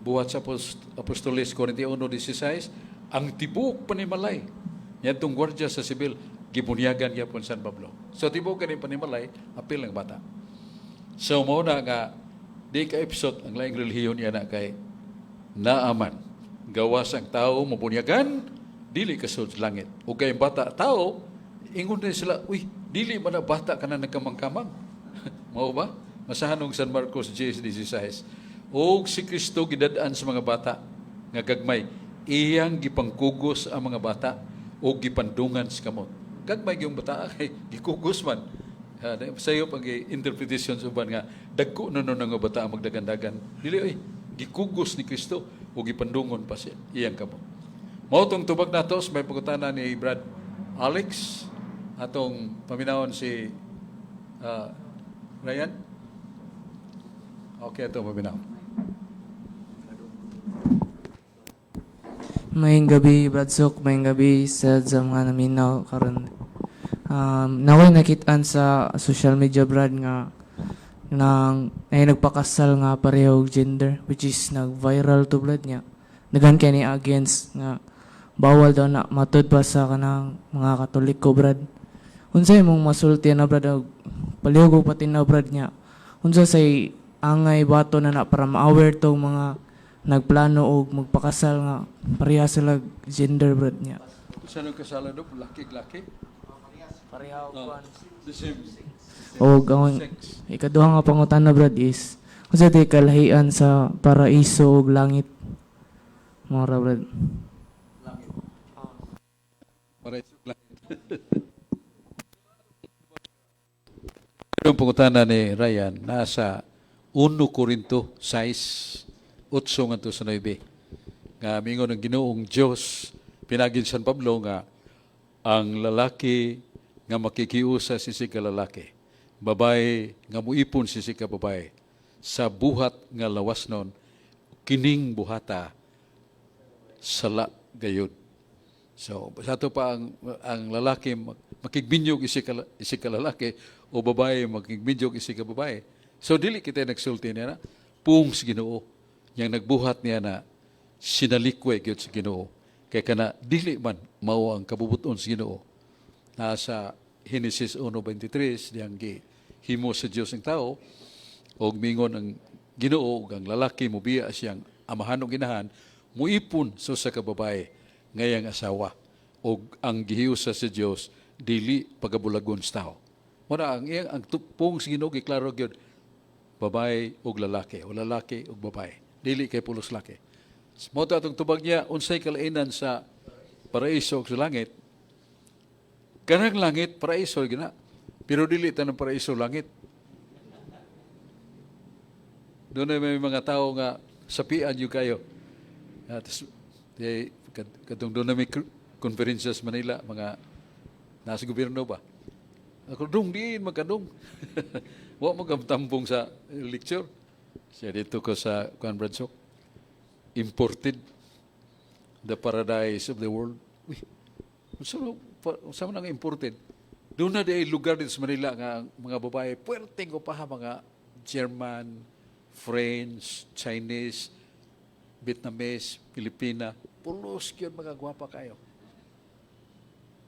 Buhat sa Apostoles 41:16, ang tibok panimalay niadtong gwardya sa sibil gibunyagan gyapon San Pablo. So tibok kani panimalay apil ang bata. So mao na nga di ka ipsot ang laing relihiyon niya na kay naaman gawas ang tao mabunyagan, dili ka sa langit. O kay ang bata tao, ingon din sila, "Uy, dili man na bata ka na nagkamang-kamang." Mao ba? Masahan og San Marcos 10:16. Og si Kristo gidad-an sa mga bata nga gagmay, iyang gipangkugos ang mga bata o gipandungan sa kamot. Gagmay yung bata kay gikugos man. Sayo pag interpretation sa uban nga dagko na nun nga bata ang magdagandagan. Dili oy, gikugos ni Kristo o gipandungon pa siya iyang kamot. Mao tong tubag nato sa may pangutana ni Brad Alex, atong paminawon si Ryan. Okay, atong paminaw. Maayong gabi, Brad Sok. Maayong gabi sa mga naminaw karon. Nakoy nakitaan sa social media, Brad, nga nang ay nagpakasal nga pareho og gender, which is nag-viral to, Brad, niya. Daghan kay ni against nga bawal daw na matud pa sa kanang mga Katoliko, Brad. Unsa imong masulti na, Brad, og palihog og patinaw, Brad, niya? Unsa say angay bato na na para ma-aware tong mga nagplano og magpakasal nga pareha sila gender, Brad, niya? Sa nung kasala do, laki-laki? Pareha Oh, the same Og ang sex. ikaduha nga pangutana, Brad, is unsa tay kalahian sa paraiso ug langit? Mao ra, Brad. Langit. Paraiso langit. Yung pangutana ni Ryan, nasa 1 Corinto 6, 8 ngadto sa 9. Nga mingon ng Ginoong Dios pinagi San Pablo nga ang lalaki nga makikiusa sa ka lalaki, babae nga muipon sa ka babae, sa buhat nga lawas nun, kining buhata sala gayud. So, sa ato pa ang lalaki makigbinyog isi ka lalaki o babae makigbinyog isi ka babae. So dili kita nagsulti niya na pung sa Ginoo yang nagbuhat niya na sinalikway gyud sa Ginoo. Kay kana dili man mao ang kabubuton sa Ginoo. Nasa Genesis 1:23 diyang gi himo sa Dios ang tao og mingon ang Ginoo ug ang lalaki mobiya siyang amahan ug inahan, muipon sa usa ka babae nga iyang asawa, ug ang gihiusa sa Dios dili pagabulagon sa tao. Mao na ang iyang ang pulong sa Ginoo, giklaro gyud, babae ug lalaki o lalaki ug babae, dili kay pulos laki. Mao to atong tubag niya, unsay kalainan sa paraiso ug sa langit? Kanang langit, paraiso gina, pero dili tanang paraiso langit. Doon ay may mga tao nga sapian gyud kayo. At di, katong doon na may conferences Manila, mga nasa gobyerno ba? Ako dong diin magkadong. Wa mo tambong sa lecture. Siya dito ko sa kuan, Brad Sok. Imported the paradise of the world. Uy, unsa man ang imported? Doon na di lugar dito sa Manila nga ang mga babae, puwerteng pa mga German, French, Chinese, Vietnamese, Pilipina, pulos gyud mga gwapa kayo.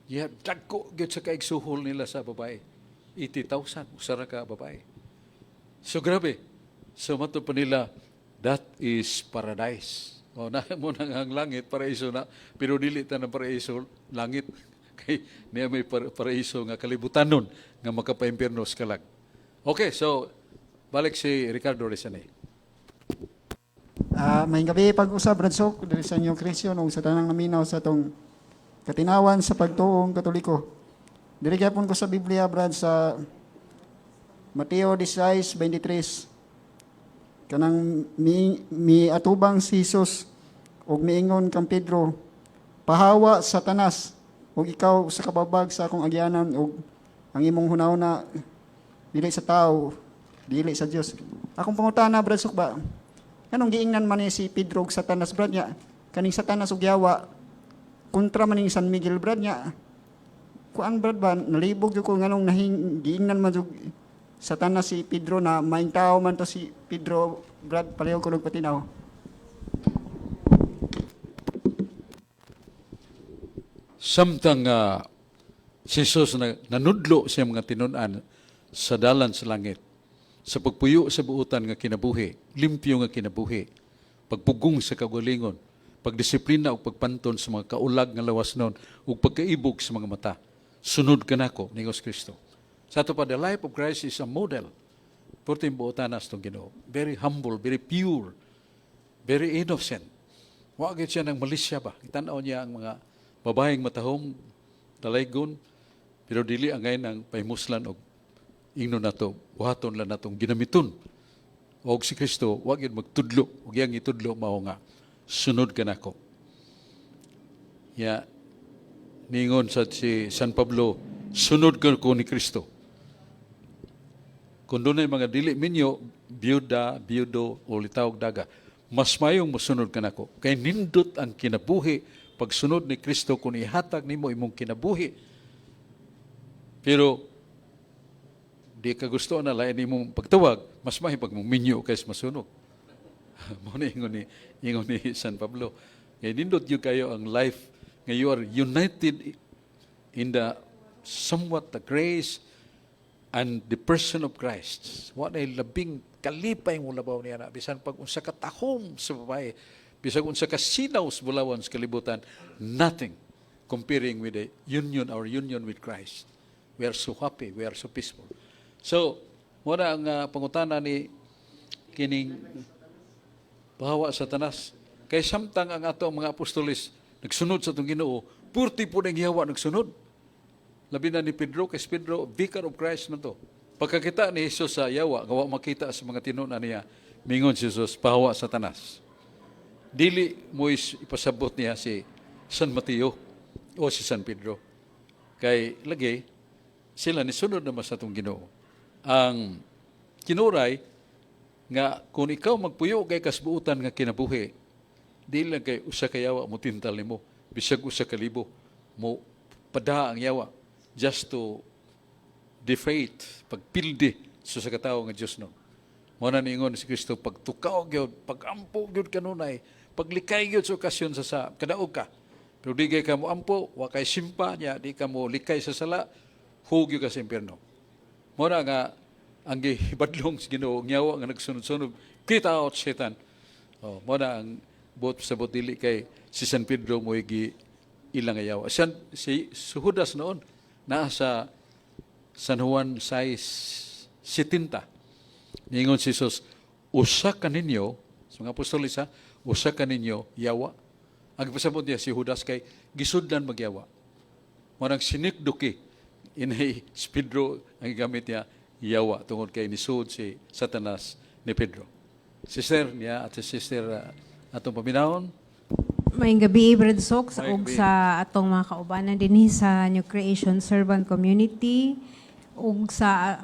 Yeah, dagko gyud sa kaigsuhol nila sa babae. 80,000 usa ra ka babae. So grabe. So mato pa nila, that is paradise. O na mo nang ang langit paraiso na, pero dili ta ng paraiso langit kay niya may paraiso nga kalibutanon nga makapaimpierno sa kalag. Okay, so balik si Ricardo Rizane. Maayong gabi pag-usab, Brad Sok, diri sa inyong Christian ug sa tanang naminaw sa atong katinawan sa pagtuong Katoliko. Diri gyapon ko sa Biblia, Brad, sa Mateo 16:23. Kanang mi atubang si Jesus ug miingon kang Pedro, "Pahawa, Satanas, ug ikaw sa kababag sa akong agyanan ug ang imong hunahuna dili sa tao, dili sa Dios." Akong pangutana, Brad Sok ba, nganong giingnan man ni si Pedro og Satanas, Brad, niya? Kaning Satanas ug yawa kontra man ning San Miguel, Brad, niya. Kuan, Brad, ba, nalibog jud ko nganong nahing giingnan man jud Satanas si Pedro na maing tao man to si Pedro, Brad, pareho ko patinaw. Samtang si Jesus na, nanudlo sa mga tinun-an sa dalan sa langit, sa pagpuyo sa buutan nga kinabuhi, limpyo nga kinabuhi, pagpugong sa kaugalingon, pagdisiplina ug pagpanton sa mga kaulag nga lawas nun, ug pagkaibog sa mga mata. "Sunod ka nako," ni Jesus Kristo. Sa ato pa, the life of Christ is a model. Purting buotan nas tong Ginoo. Very humble, very pure, very innocent. Wa gyud siya ng malisya ba. Itan-aw niya ang mga babaeng matahom, dalaygon, pero dili angay ng pahimuslan og ingnon nato, buhaton lang natong ginamiton. Og si Kristo, wa gyud magtudlo, ug iyang itudlo mao nga sunod ka nako. Ya ningon sa si San Pablo, "Sunod ka ko ni Kristo." Kung dunay mga dili minyo, byuda, byudo, o litawg daga, mas mayong mosunod ka nako. Kay nindot ang kinabuhi pagsunod ni Kristo kung ihatag nimo imong kinabuhi. Pero di ka gusto na lain imong pagtawag, mas mahi pag minyo kaysa masunog. Mao na ingon ni San Pablo. Kay nindot gyud kayo ang life nga you are united in the somewhat the grace and the person of Christ. Wa na labing kalipay mo labaw niya na bisan pag unsa ka tahom sa babae, bisan unsa ka sinaw sa bulawan sa kalibutan, nothing comparing with the union, our union with Christ. We are so happy, we are so peaceful. So, mao na ang pangutana ni kining pahawa, Satanas. Kay samtang ang ato ang mga apostoles nagsunod sa atong Ginoo, purti po ng yawa nagsunod. Labi na ni Pedro, kay si Pedro, vicar of Christ man to. Pagkakita ni Jesus sa yawa, gawa makita sa mga tinunan niya, mingon si Jesus, "Pahawa, Satanas." Dili mo ipasabot niya si San Mateo o si San Pedro. Kay lagi, sila nisunod naman sa atong Ginoo. Ang kinuray nga kung ikaw magpuyo kay kasbuutan nga kinabuhi, di lang kay usa ka yawa mo tintal nimo, bisag 1,000 mo pada ang yawa just to defeat, pagpildi sa usa ka tawo nga Dios no. Mao na niingon si Kristo, pagtukaw gyud, pagampo gyud kanunay, paglikay gyud sa okasyon sa kadaog ka. Pero di kay ka mo ampo, wa kay simpa niya, di ka mo likay sa sala, hugyo ka sa impyerno. Mao na nga ang gihibadlong sa Ginoo, ang yawa nga nagsunod-sunod, "Get out, Satan." Oh, mao na ang buot sa dili kay si San Pedro mo gi ilang yawa. Si Judas noon naa sa San Juan 6:70. Niingon si Jesus, "Usa ka ninyo," sa mga apostoles ha, "usa ka ninyo yawa." Ang pasabot niya si Judas kay gisudlan magyawa. Marang sinikduki inay si Pedro ang gamit niya yawa tungod kay nisud si Satanas ni Pedro. Sister niya at si Sister atong paminawon. Maayong gabi, Brad Sok, Maayong ug gabi. Sa atong mga kaubanan dinhi sa New Creation Servant Community ug sa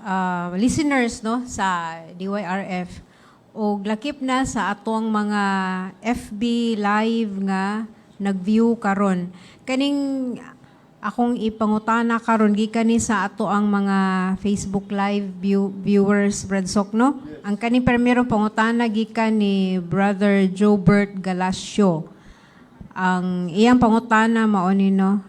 listeners, no, sa DYRF ug lakip na sa atong mga FB live nga nag-view karon. Kaning akong ipangutana karon gikan ni sa ato ang mga Facebook live viewers, Brad Sok, no? Ang kaning primero pangutana gikan ni Brother Jobert Galacio. Ang iyang pangutana mao ni, no,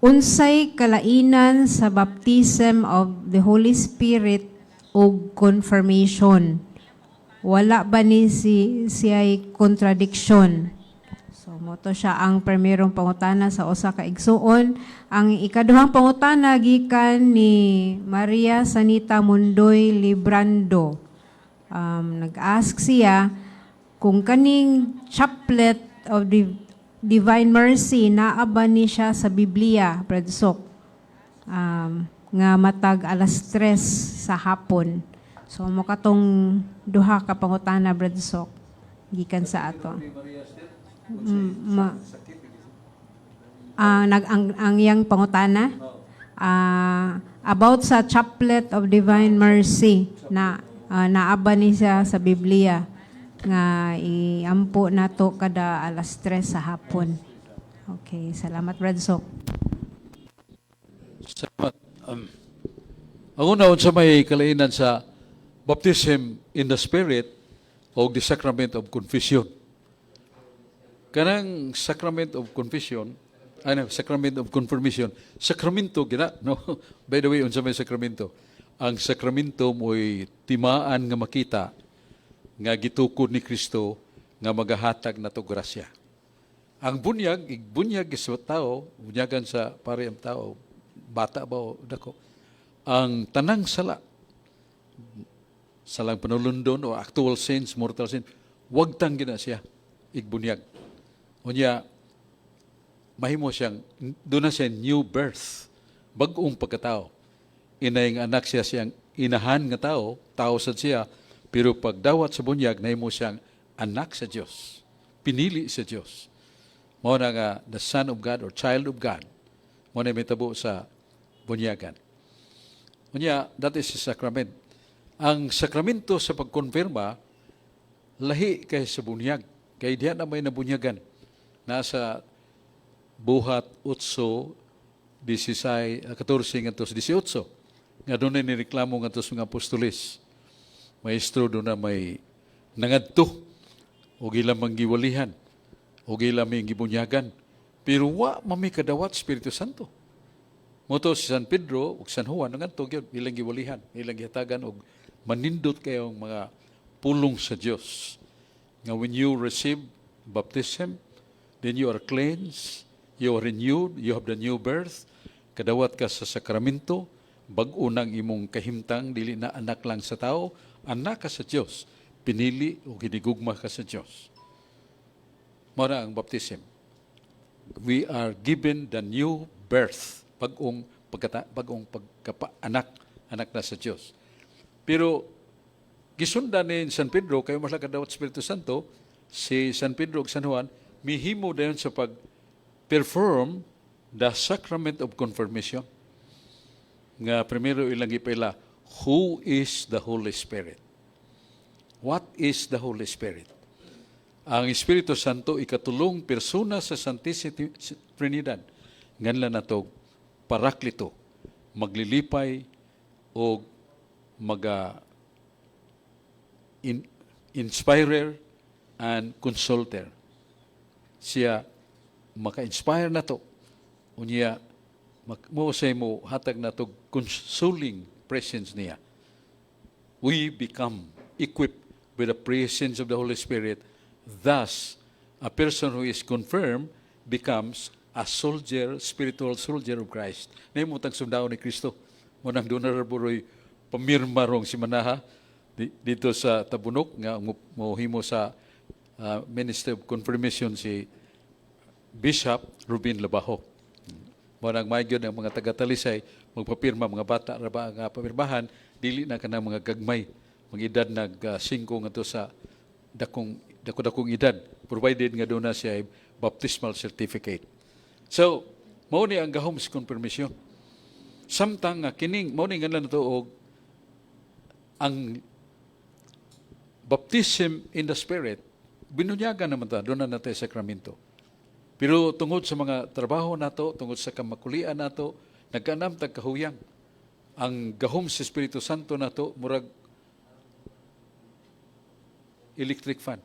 unsay kalainan sa baptism of the Holy Spirit ug confirmation? Wala ba ni si siya'y contradiction? So mao to siya ang primerong pangutana sa usa ka igsuon. Ang ikaduhang pangutana gikan ni Maria Sanita Mundoy Librando. Nag-ask siya kung kaning chaplet of the Divine Mercy naa ba ni siya sa Biblia, Brad Sok? Nga matag alas 3 sa hapon. So mao katong duha ka pangutana, Brad Sok, gikan sa ato. Ang iyang pangutana about sa chaplet of Divine Mercy na naa ba ni siya sa Biblia nga iampo nato kada alas 3 sa hapon. Okay, salamat, Brad Sok. Salamat. Ang una, unsa may kalainan sa baptism in the Spirit o the sacrament of confession? Kanang sacrament of confession, ano, sacrament of confirmation, sakramento gina, no? By the way, unsa may sakramento? Ang sakramento mo'y timaan nga makita nga gitukod ni Kristo nga magahatag nato grasya. Ang bunyag, igbunyag sa tao, bunyagan sa pare ang tao, bata ba o dako, ang tanang sala, salang panulundon o actual sins, mortal sin, wagtang gina siya, igbunyag. Unya, mahimo siyang, doon na siya new birth, bagong pagkatao. Inayng anak siya siyang inahan nga tao, tao sad siya, pero pagdawat sa bunyag, nahimo siyang anak sa Dios. Pinili sa Dios. Mao na nga the Son of God or child of God. Mao na mitabo sa bunyagan. Unya, that is the sacrament. Ang sakramento sa pagkonfirma, lahi kay sa bunyag. Kay diha na may nabunyagan. Nasa Buhat 8, 16, 14 ngadto sa 18. Nga doon na nireklamo ngadto sa mga apostoles. "Maestro, doon na may nangadto o ilang manggiwalihan o ilang may gibunyagan. Pero wa mami kadawat Espiritu Santo." Mao to si San Pedro ug San Juan nangadto gyud, ilang giwalihan, ilang gihatagan og manindot kayong mga pulong sa Dios. Nga when you receive baptism, then you are cleansed, you are renewed, you have the new birth, kadawat ka sa sakramento, bag-o nang imong kahimtang, dili na anak lang sa tao, anak ka sa Dios, pinili o hinigugma ka sa Dios. Mao na ang baptism. We are given the new birth, bag-ong pagkata, bag-ong pagkapaanak, anak na sa Dios. Pero gisundan ni San Pedro kay mas kadawat Espiritu Santo, si San Pedro ug San Juan mihimo dayon sa pag perform the sacrament of confirmation. Nga primero ilang gipaila, who is the Holy Spirit? What is the Holy Spirit? Ang Espiritu Santo ikatulong persona sa Santissima Trinidad. Nganlan nato Paraklito, maglilipay o maga inspirer and consulter. Siya maka-inspire nato. Unya mo say mo hatag nato consoling presence niya. We become equipped with the presence of the Holy Spirit. Thus, a person who is confirmed becomes a soldier, spiritual soldier of Christ. Nahimo tang sundao ni Kristo. Mao nang duna ra buroy pamirma rong simanaha dito sa Tabunok nga mohimo sa Minister of Confirmation si Bishop Ruben Labajo. Mao nang may gyud ang mga taga-Talisay magpapirma, mga bata ra ba nga papirmahan, dili na kanang mga gagmay, mga edad nag 5 ngadto sa dakong dako-dakong edad, provided nga doon na siya baptismal certificate. So, mao ni ang gahom sa confirmation. Samtang nga kining mao ni nga nato og ang baptism in the Spirit, binunyagan naman ta, duna na tay sakramento. Pero tungod sa mga trabaho nato, tungod sa kamakulian nato, nagkanam tag kahuyang. Ang gahom sa Espiritu Santo nato murag electric fan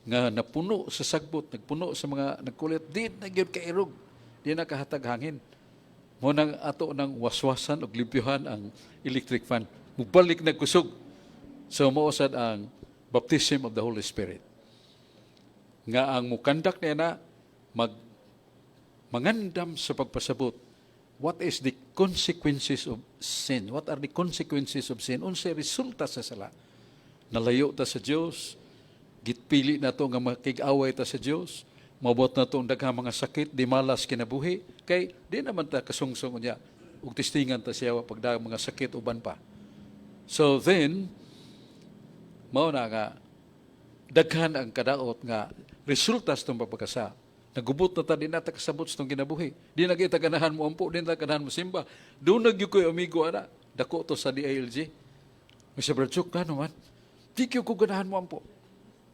nga napuno sa sagbot, nagpuno sa mga nagkulit, di na gyud kairog, di na kahatag hangin. Mao nang ato nang waswasan og limpyuhan ang electric fan. Mubalik na kusog. So mao sad ang baptism of the Holy Spirit. Nga ang mukandak niya na mag mangandam sa pagpasabot what is the consequences of sin? What are the consequences of sin? Unsay resulta sa sala? Nalayo ta sa Dios, gitpili na to nga makig-away ta sa Dios, mabot na to ang daghang mga sakit, di malas kinabuhi, kay di naman ta kasungsong niya, ug testingan ta siya pagdagang mga sakit uban pa. So then, mao na nga, daghan ang kadaot nga resulta sa itong pagpagkasa. Nagubot na ta, di na ta kasabot sa itong kinabuhi. Di na kita ganahan mo ampo, di na ganahan mo simba. Duna gyud ko'y amigo ana, dako to sa DILG. Mr. Brad Chuk, ngano man? Di gyud ko ganahan mo ampo.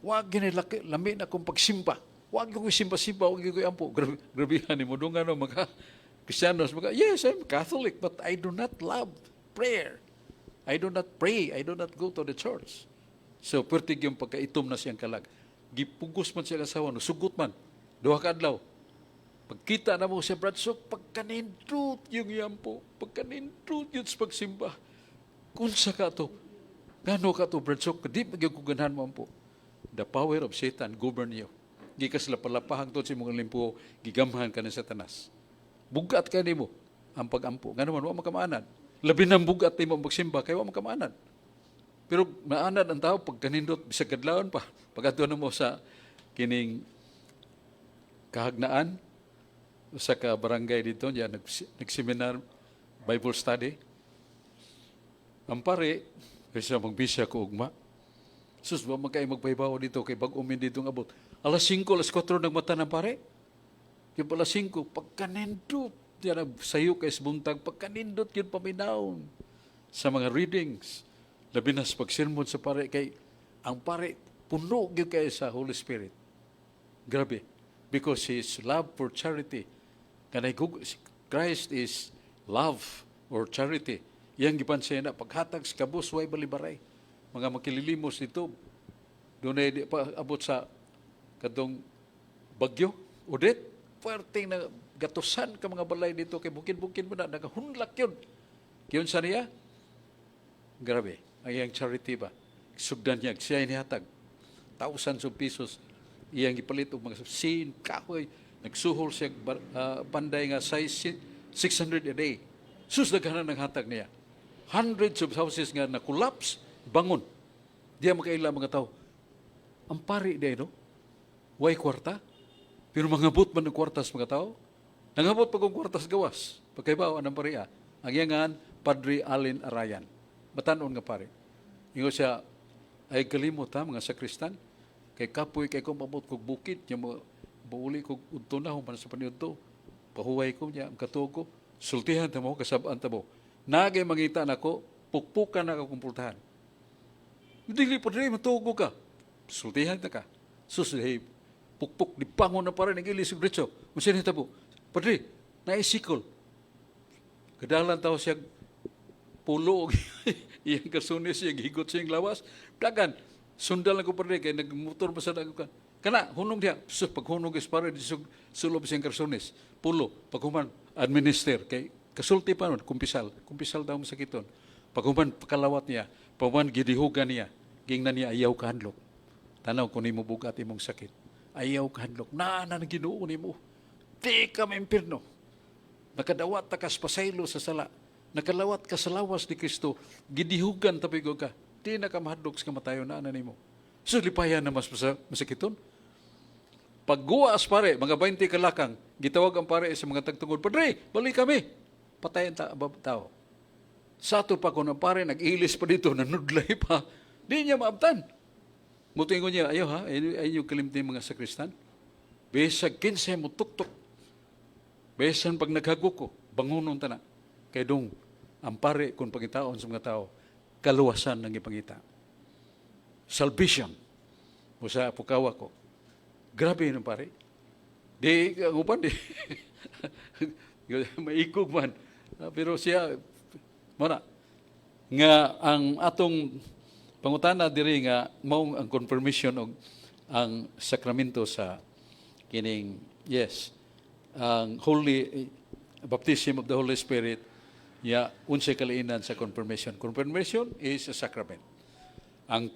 Wag gini laki, lami na kong pagsimba. Wag gyud ko simba-simba, wag gyud ko ampo. Grabe, grabehan ni mo dungan no, mga Kristiyanos, mga, "Yes, I'm Catholic, but I do not love prayer. I do not pray. I do not go to the church." So, pertig yung pagkaitom na siyang kalag. Gipugos man siya asawa, no, sugot man. Duha ka adlaw. Pagkita na mo siya, Brad, so pagkanindot yung yampo, pagkanindot yun sa pagsimba. Kunsa ka to? Gano ka to, Brad Sok? Di magyud ko ganahan mo ampo. The power of Satan govern you. Gikas lapalapahang to sa imong limpo, gigamhan ka ni Satanas. Bugat ka nimo ang pagampo. Ngano man, wa makamaanad. Labi nang bugat nimo ang pagsimba, kay wa makamaanad. Pero maanad ang tao pag kanindot, bisag kadlawon pa. Pag na mo sa kining kahagnaan, sa ka barangay dito, diyan, nag-seminar, Bible study. Ang pare, kasi magbisya ko ugma. Sus, wa man kay magpaybaw dito kay bag-o min dito ng abot. Alas 5, alas 4 nagmata ng pare. Yung alas 5, pagkanindot, yan ang sayo kay buntag, pagkanindot yun paminawon sa mga readings. Labi na sa pagsermon sa pare, kay ang pare, puno gyud kay sa Holy Spirit. Grabe. Because his love for charity. Kanay Christ is love or charity. Iyang gipansay na paghatag sa kabus way balibaray. Mga makililimos dito, duna di pa abot sa kadtong bagyo, Odette, puwerteng na gatusan ka mga balay dito kay bukid-bukid mo na nagahunlak yun. Kiyon sa niya? Grabe. Ang iyang charity ba? Sugdan niya, siya nihatag. Thousands of pesos iyang gipalit og mga sin, kahoy. Nagsuhol siya panday nga size 600 a day. Sus, daghanan ng hatag niya. Hundreds of houses nga na-collapse, bangon. Diya makaila mga tao. Ang pari di no? Way kwarta. Pero mangabot man ng kwarta sa mga tao. Nangabot pa kong kwarta sa gawas. Pagkaibaw, anang pariya. Ang iyangan, Padre Allen Arayan. Batanon nga pare. Ingo siya, "Ay kalimot ha, mga sakristan. Kay kapoy kay kong pabot kog bukid. Yung mga buuli kog udto na, human sa paniudto. Pahuway ko niya, ang katuog ko. Sultihan ta mo, kasabaan ta mo. Nagay mangita nako, pukpukan na ka kumpultahan. Dili pa dili matuog ka. Sultihan ta ka." Sus, hey, pukpuk, di bangon na pa rin, nag-ilis yung diretso. Unsa ni tabo? "Padre, naisikol." Kadalan tao siya pulo og iyang kasunis, iyang higot siyang lawas. Dagan, sundal lang ko, padre, kay nagmotor pa sa dagan ka. Kana hunong diha, sus, paghunog is para di sulob siyang karsones. Pulo, paghuman administer kay kasulti pa nun, kumpisal, kumpisal daw masakiton. Paghuman pakalawat niya, paghuman gidihugan niya, gingnan niya, "Ayaw kahadlok." Tanaw kung nimo bugat imong sakit. "Ayaw kahadlok. Naa na ang Ginoo nimo. Di ka maimpirno. Nakadawat ta kas pasaylo sa sala. Nakalawat ka sa lawas ni Kristo. Gidihugan tabi ka. Di na ka mahadlok sa kamatayon, naa na nimo." So lipayan na mas masakiton. Pagguwa as pare, mga 20 kalakang, gitawag ang pare sa mga tagtungod, "Padre, balik kami. Patay ang tao." Sa ato pa kung ang pare, nag-ilis pa dito, nanudlay pa, di niya maabtan. Mutingo niya, "Ayaw ha, ayaw, ayaw kalimti mga sakristan. Bisag 15 mo tuktok. Bisan pag naghagok ko, bangunon ta na." Kay dong, ang pare kung pangitaon sa mga tao, kaluwasan ng ipangita. Salvation. Musa pukawa ko. Grabe yun ang pare. Di, ang upan, di. Maikog man. Ah, pero siya, mana, nga ang atong pangutana diri nga mao ang confirmation og ang sakramento sa kining, yes, ang holy baptism of the Holy Spirit ya, unsay kalainan sa confirmation. Confirmation is a sacrament. Ang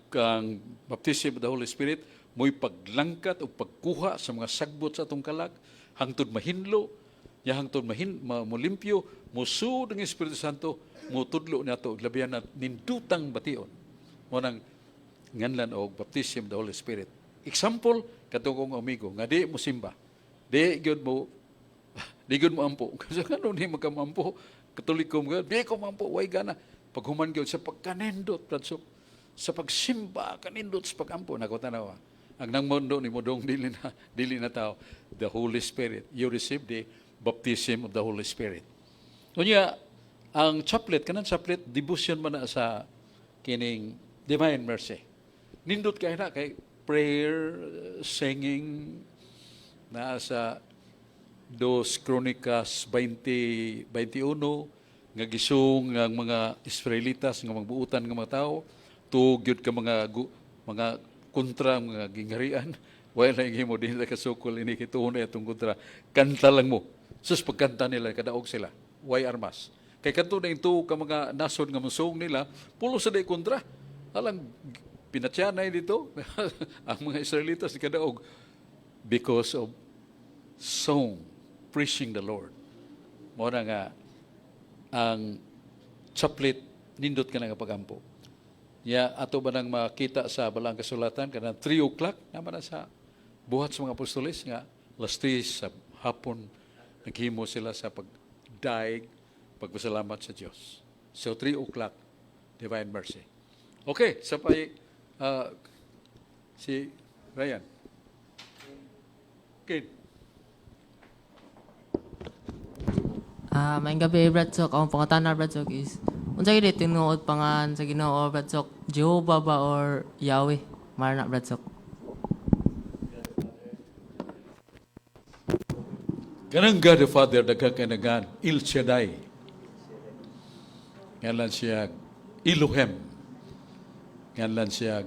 baptism of the Holy Spirit mo'y paglangkat o pagkuha sa mga sagbot sa atong kalag hangtod mahinlo nya, hangtod molimpyo, musuod ang Espiritu Santo, mutudlo nato labihan na nindutang bation mo nang nganlan og baptism of the Holy Spirit. Example, katong kong amigo nga di mo simba, di gyud mo ampo. Kasi ngano di magkamampo? Katoliko mo, di ko mampo, way gana. Paghuman gyud sa pagkanindot, Pradsok, sa pagsimba, kanindot sa pagampo, nako tanawa. Ang nang mundo ni Modong dili na tao, the Holy Spirit. You receive the baptism of the Holy Spirit. Unya, ang chaplet, kanang chaplet, devotion man na sa kining Divine Mercy. Nindot kay na kay prayer, singing, na sa Dos Kronikas 20, 21, nga gisung ang mga Israelitas nga magbuutan nga mga tao, tuog gyud ka mga mga kontra mga gingharian. Wala na mo din kasukol ini kituon na itong kontra. Kanta lang mo. Sus, pagkanta nila, kadaog sila. Way armas. Kay kadto na ito ka mga nasod nga musong nila, pulo sa day kontra. Alang pinatyanay dito ang mga Israelitas kadaog because of song praising the Lord. Mao na nga ang chaplet nindot ka na nga pagampo. Ya ato ba nang makita sa balang kasulatan kanang 3 o'clock naman na sa Buhat sa mga Apostoles nga alas 3 sa hapon naghimo sila sa pagdaig, pagpasalamat sa Dios. So 3 o'clock, Divine Mercy. Okay, sa pay si Ryan. Okay. Ah, maayong gabi, Brad Sok. Akong pangutana, Brad Sok, is unsa gyud tinuod pangalan sa Ginoo, Brad Sok? Jehovah ba or Yahweh? Mara na, Brad Sok. Kanang God the Father, daghang kanagan, El Shaddai. Ngalan siya Elohim. Ngalan siya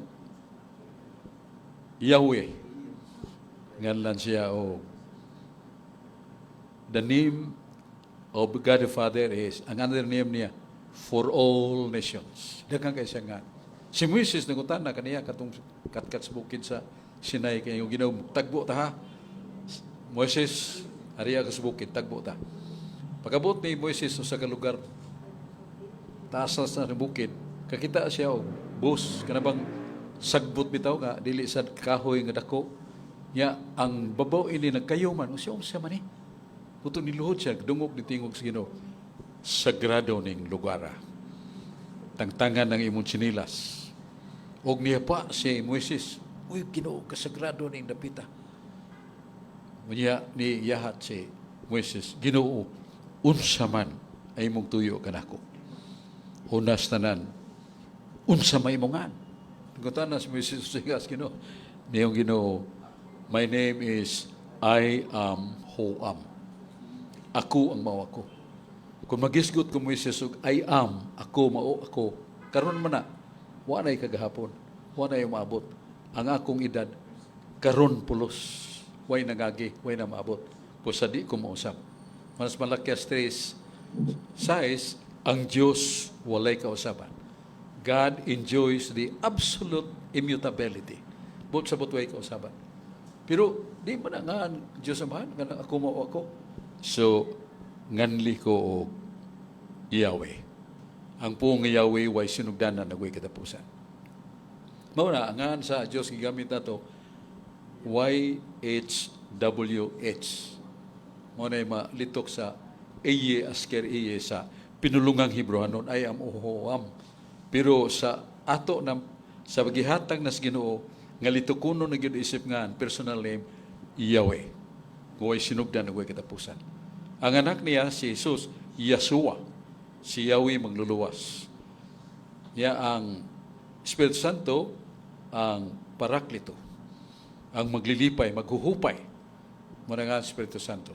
Yahweh. Ngalan siya o the name of God the Father is, ang another name niya, for all nations. Daghang kay siya nga. Si Moises nangutana kaniya katong katkat sa bukid sa Sinai kay yung Ginoo, "Tagbo ta ha. Moises, ariya ka sa bukid, tagbo ta." Pagabot ni Moises sa lugar taas sa bukid, kakita siya og bus kana bang sagbot bitaw nga dili sa kahoy nga dako. Nya ang babaw ini nagkayo man, usa unsa man ni? Puto niluhod siya, dungog ni tingog sa Ginoo. "Sagrado ning lugar. Tangtangan ng imong tsinilas." Og niya pa si Moises, "Uy, Ginoo, kasagrado ning dapita." Unya ni yahat si Moises, "Ginoo, unsa man ay imong tuyo kanako? Unas tanan, unsa may imong ngan?" Nagutana si Moises sa Ginoo. Niyong Ginoo, "My name is I Am Who Am. Ako ang mao ako." Kung magisgot ko Moises og I am, ako mao ako. Karon man na, wa na'y kagahapon, wa na'y maabot. Ang akong edad, Karon pulos. Way nangagi, way na maabot. Pusa di ko mausab. Mas Malakias 3:6, ang Diyos walay kausaban. God enjoys the absolute immutability. Buot sa way kausaban. Pero di man na nga ang Diyos Amahan, nga ako mao ako. So, nganli ko og Yahweh. Ang puong nga Yahweh way sinugdanan na way katapusan. Mao na, ang ngan sa Diyos gigamit nato, YHWH. Mao na malitok sa Eye Asker Eye sa pinulungang Hebrehanon, I am Ohoam. Pero sa ato na sa gihatag nas Ginoo nga litukonon na gyud isip nga personal name Yahweh. Way sinugdan, way katapusan. Ang anak niya si Jesus, Yeshua, si Yahweh magluluwas. Niya ang Espiritu Santo, ang Paraklito, ang maglilipay, maghuhupay. Mao na nga ang Espiritu Santo.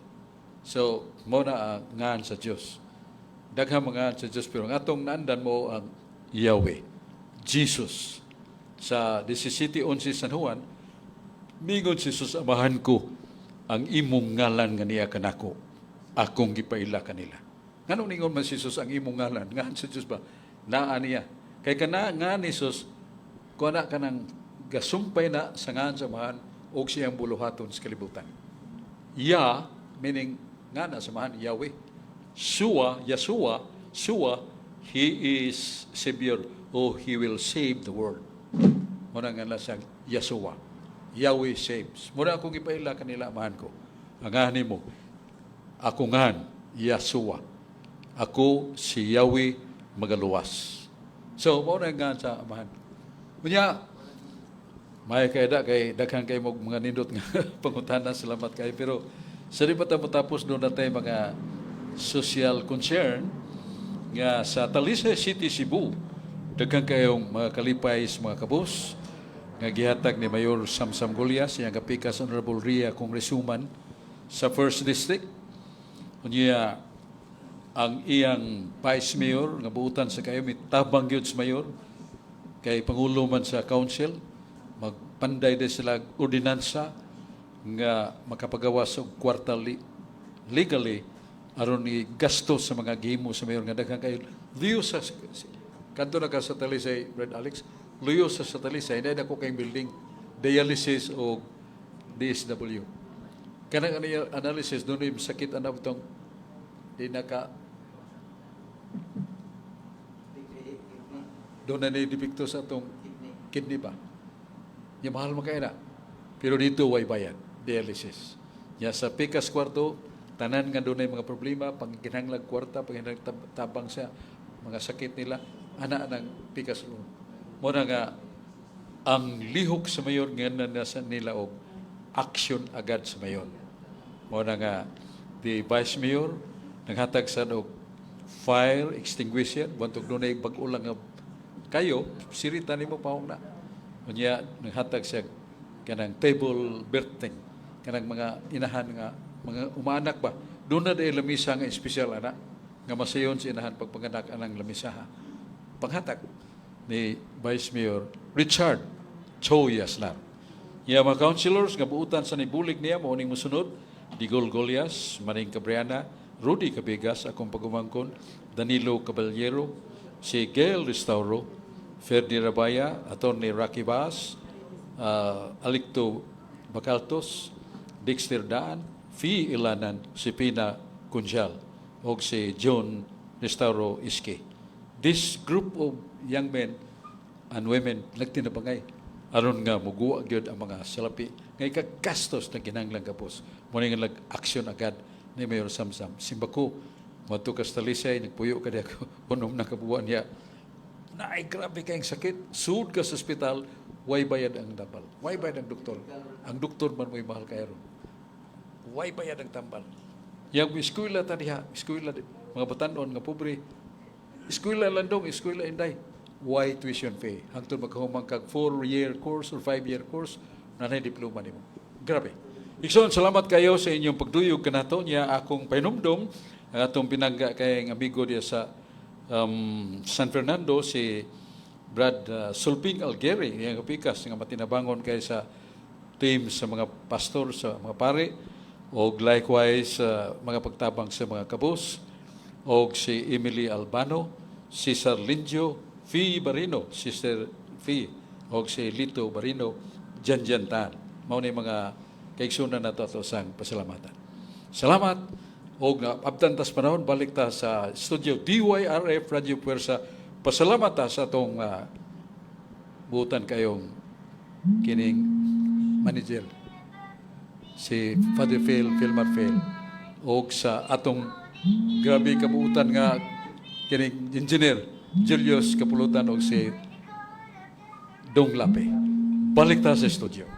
So, mao na ang ngan sa Dios. Daghang mga ngan sa Dios, pero ang atong naandan mao ang Yahweh, Jesus. Sa 17:11 San Juan, mingon si Jesus, "Amahan ko, ang imong ngalan nga niya kanako, akong gipaila kanila." Nganong ningon man si Jesus ang imong ngalan? Ngan sa Dios ba? Naa niya. Kay kana nga ni Jesus, kuha na kanang gasumpay na sa ngan sa Amahan og siyang buluhaton sa kalibutan. Ya, meaning nga na sa Amahan, Yahweh. Sua, Yeshua, Sua, He is Savior o He will save the world. Muna nga na siyang Yeshua. Yahweh saves. Muna akong ipaila kanila, Amahan ko. Ang ani mo, ako ngan, Yeshua. Ako si Yahweh magaluwas. So, mao na nga sa Amahan. Unya, may kay da kay daghan kay mo mga nindot nga pangutana, salamat kay, pero sa di pa ta motapos, doon natay mga social concern nga sa Talisay City, Cebu. Daghan kayong mga kalipay sa mga kabus nga gihatag ni Mayor Samsam Gullas, iyang kapikas Honorable Ria Congresswoman sa First District. Unya ang iyang Vice Mayor nga buutan sa kayo mitabang gyud sa mayor kay pangulo man sa council, magpanday din sila og ordinansa nga makapagawas og kwarta legally aron ni gasto sa mga gihimo sa mayor nga daghan kayo luyo sa kadto na ka sa Talisay, Brad Alex, luyo sa Talisay dahil ako kay building dialysis o DSW kanang ano yung analysis doon yung sakit ana itong di naka doon na depekto sa atong kidney ba. Ya mahal man kaya na. Pero dito way bayad, dialysis. Ya sa Pikas kwarto, tanan nga doon mga problema, pangkinahanglag kwarta, pangkinahanglag tabang sa mga sakit nila, ana ng Pikas roon. Mo na nga ang lihok sa mayor nga na nasa nila og action agad sa mayor. Mo na nga the vice mayor naghatag sa og fire extinguisher, bantog dunay bag-o lang nga kayo sirita nimo paong na. Unya naghatag siya kanang table birthing, kanang mga inahan nga mga umaanak ba. Doon na dahil lamisa nga espesyal ana nga masayon sa inahan pagpanganak anang lamisa ha. Panghatag ni Vice Mayor Richard Choy Yasnar. Iya mga councilors nga buutan sa nibulig niya mao ning mosunod: Digol Golias, Maring Cabriana, Rudy Cabigas, akong pagumangkon, Danilo Caballero, si Gail Restauro, Ferdi Rabaya, Attorney Rocky Bass, Alicto Bacaltos, Dexter Daan, Fi Ilanan, si Pina Kunjal, o si John Restauro Iske. This group of young men and women nagtinabangay aron nga muguwa gyud ang mga salapi nga ikagastos na kinahanglan kapos mo nga nag-aksyon agad ni Mayor Samsam. Simbako moadto ka sa Talisay, nagpuyo ka di ako 6 na kabuwan niya. Naay grabe kayong sakit. Sud ka sa ospital, way bayad ang tambal. Way bayad ang doktor. Ang doktor man mo'y mahal kayo ron. Way bayad ang tambal. Yang eskwela ta diha, eskwela mga batanon nga pobre. Eskwela landong, eskwela inday. Way tuition fee? Hangtod magkahuman kag 4-year course or 5-year course, nanay diploma nimo. Grabe. Igsoon, salamat kayo sa inyong pagduyog kanato niya. Akong pahinumdom ang atong pinangga kay ang amigo diya sa San Fernando, si Brad Sulping Algeri, iyang kapikas nga matinabangon kay sa team sa mga pastor, sa mga pari, og likewise sa mga pagtabang sa mga kabus, og si Emily Albano, Cesar Lindio, Fee Barino, Sister Fee, og si Lito Barino, Jan Tan. Mao ni mga kaigsunan nato ato sang pasalamatan. Salamat og abtan tas panahon, balik ta sa studio DYRF Radio Puwersa. Pasalamat ta sa atong buutan kayong kining manager si Father Phil Philmar Phil og sa atong grabe kabuutan nga kining engineer Julius Kapulutan og si Dong Lape. Balik ta sa studio.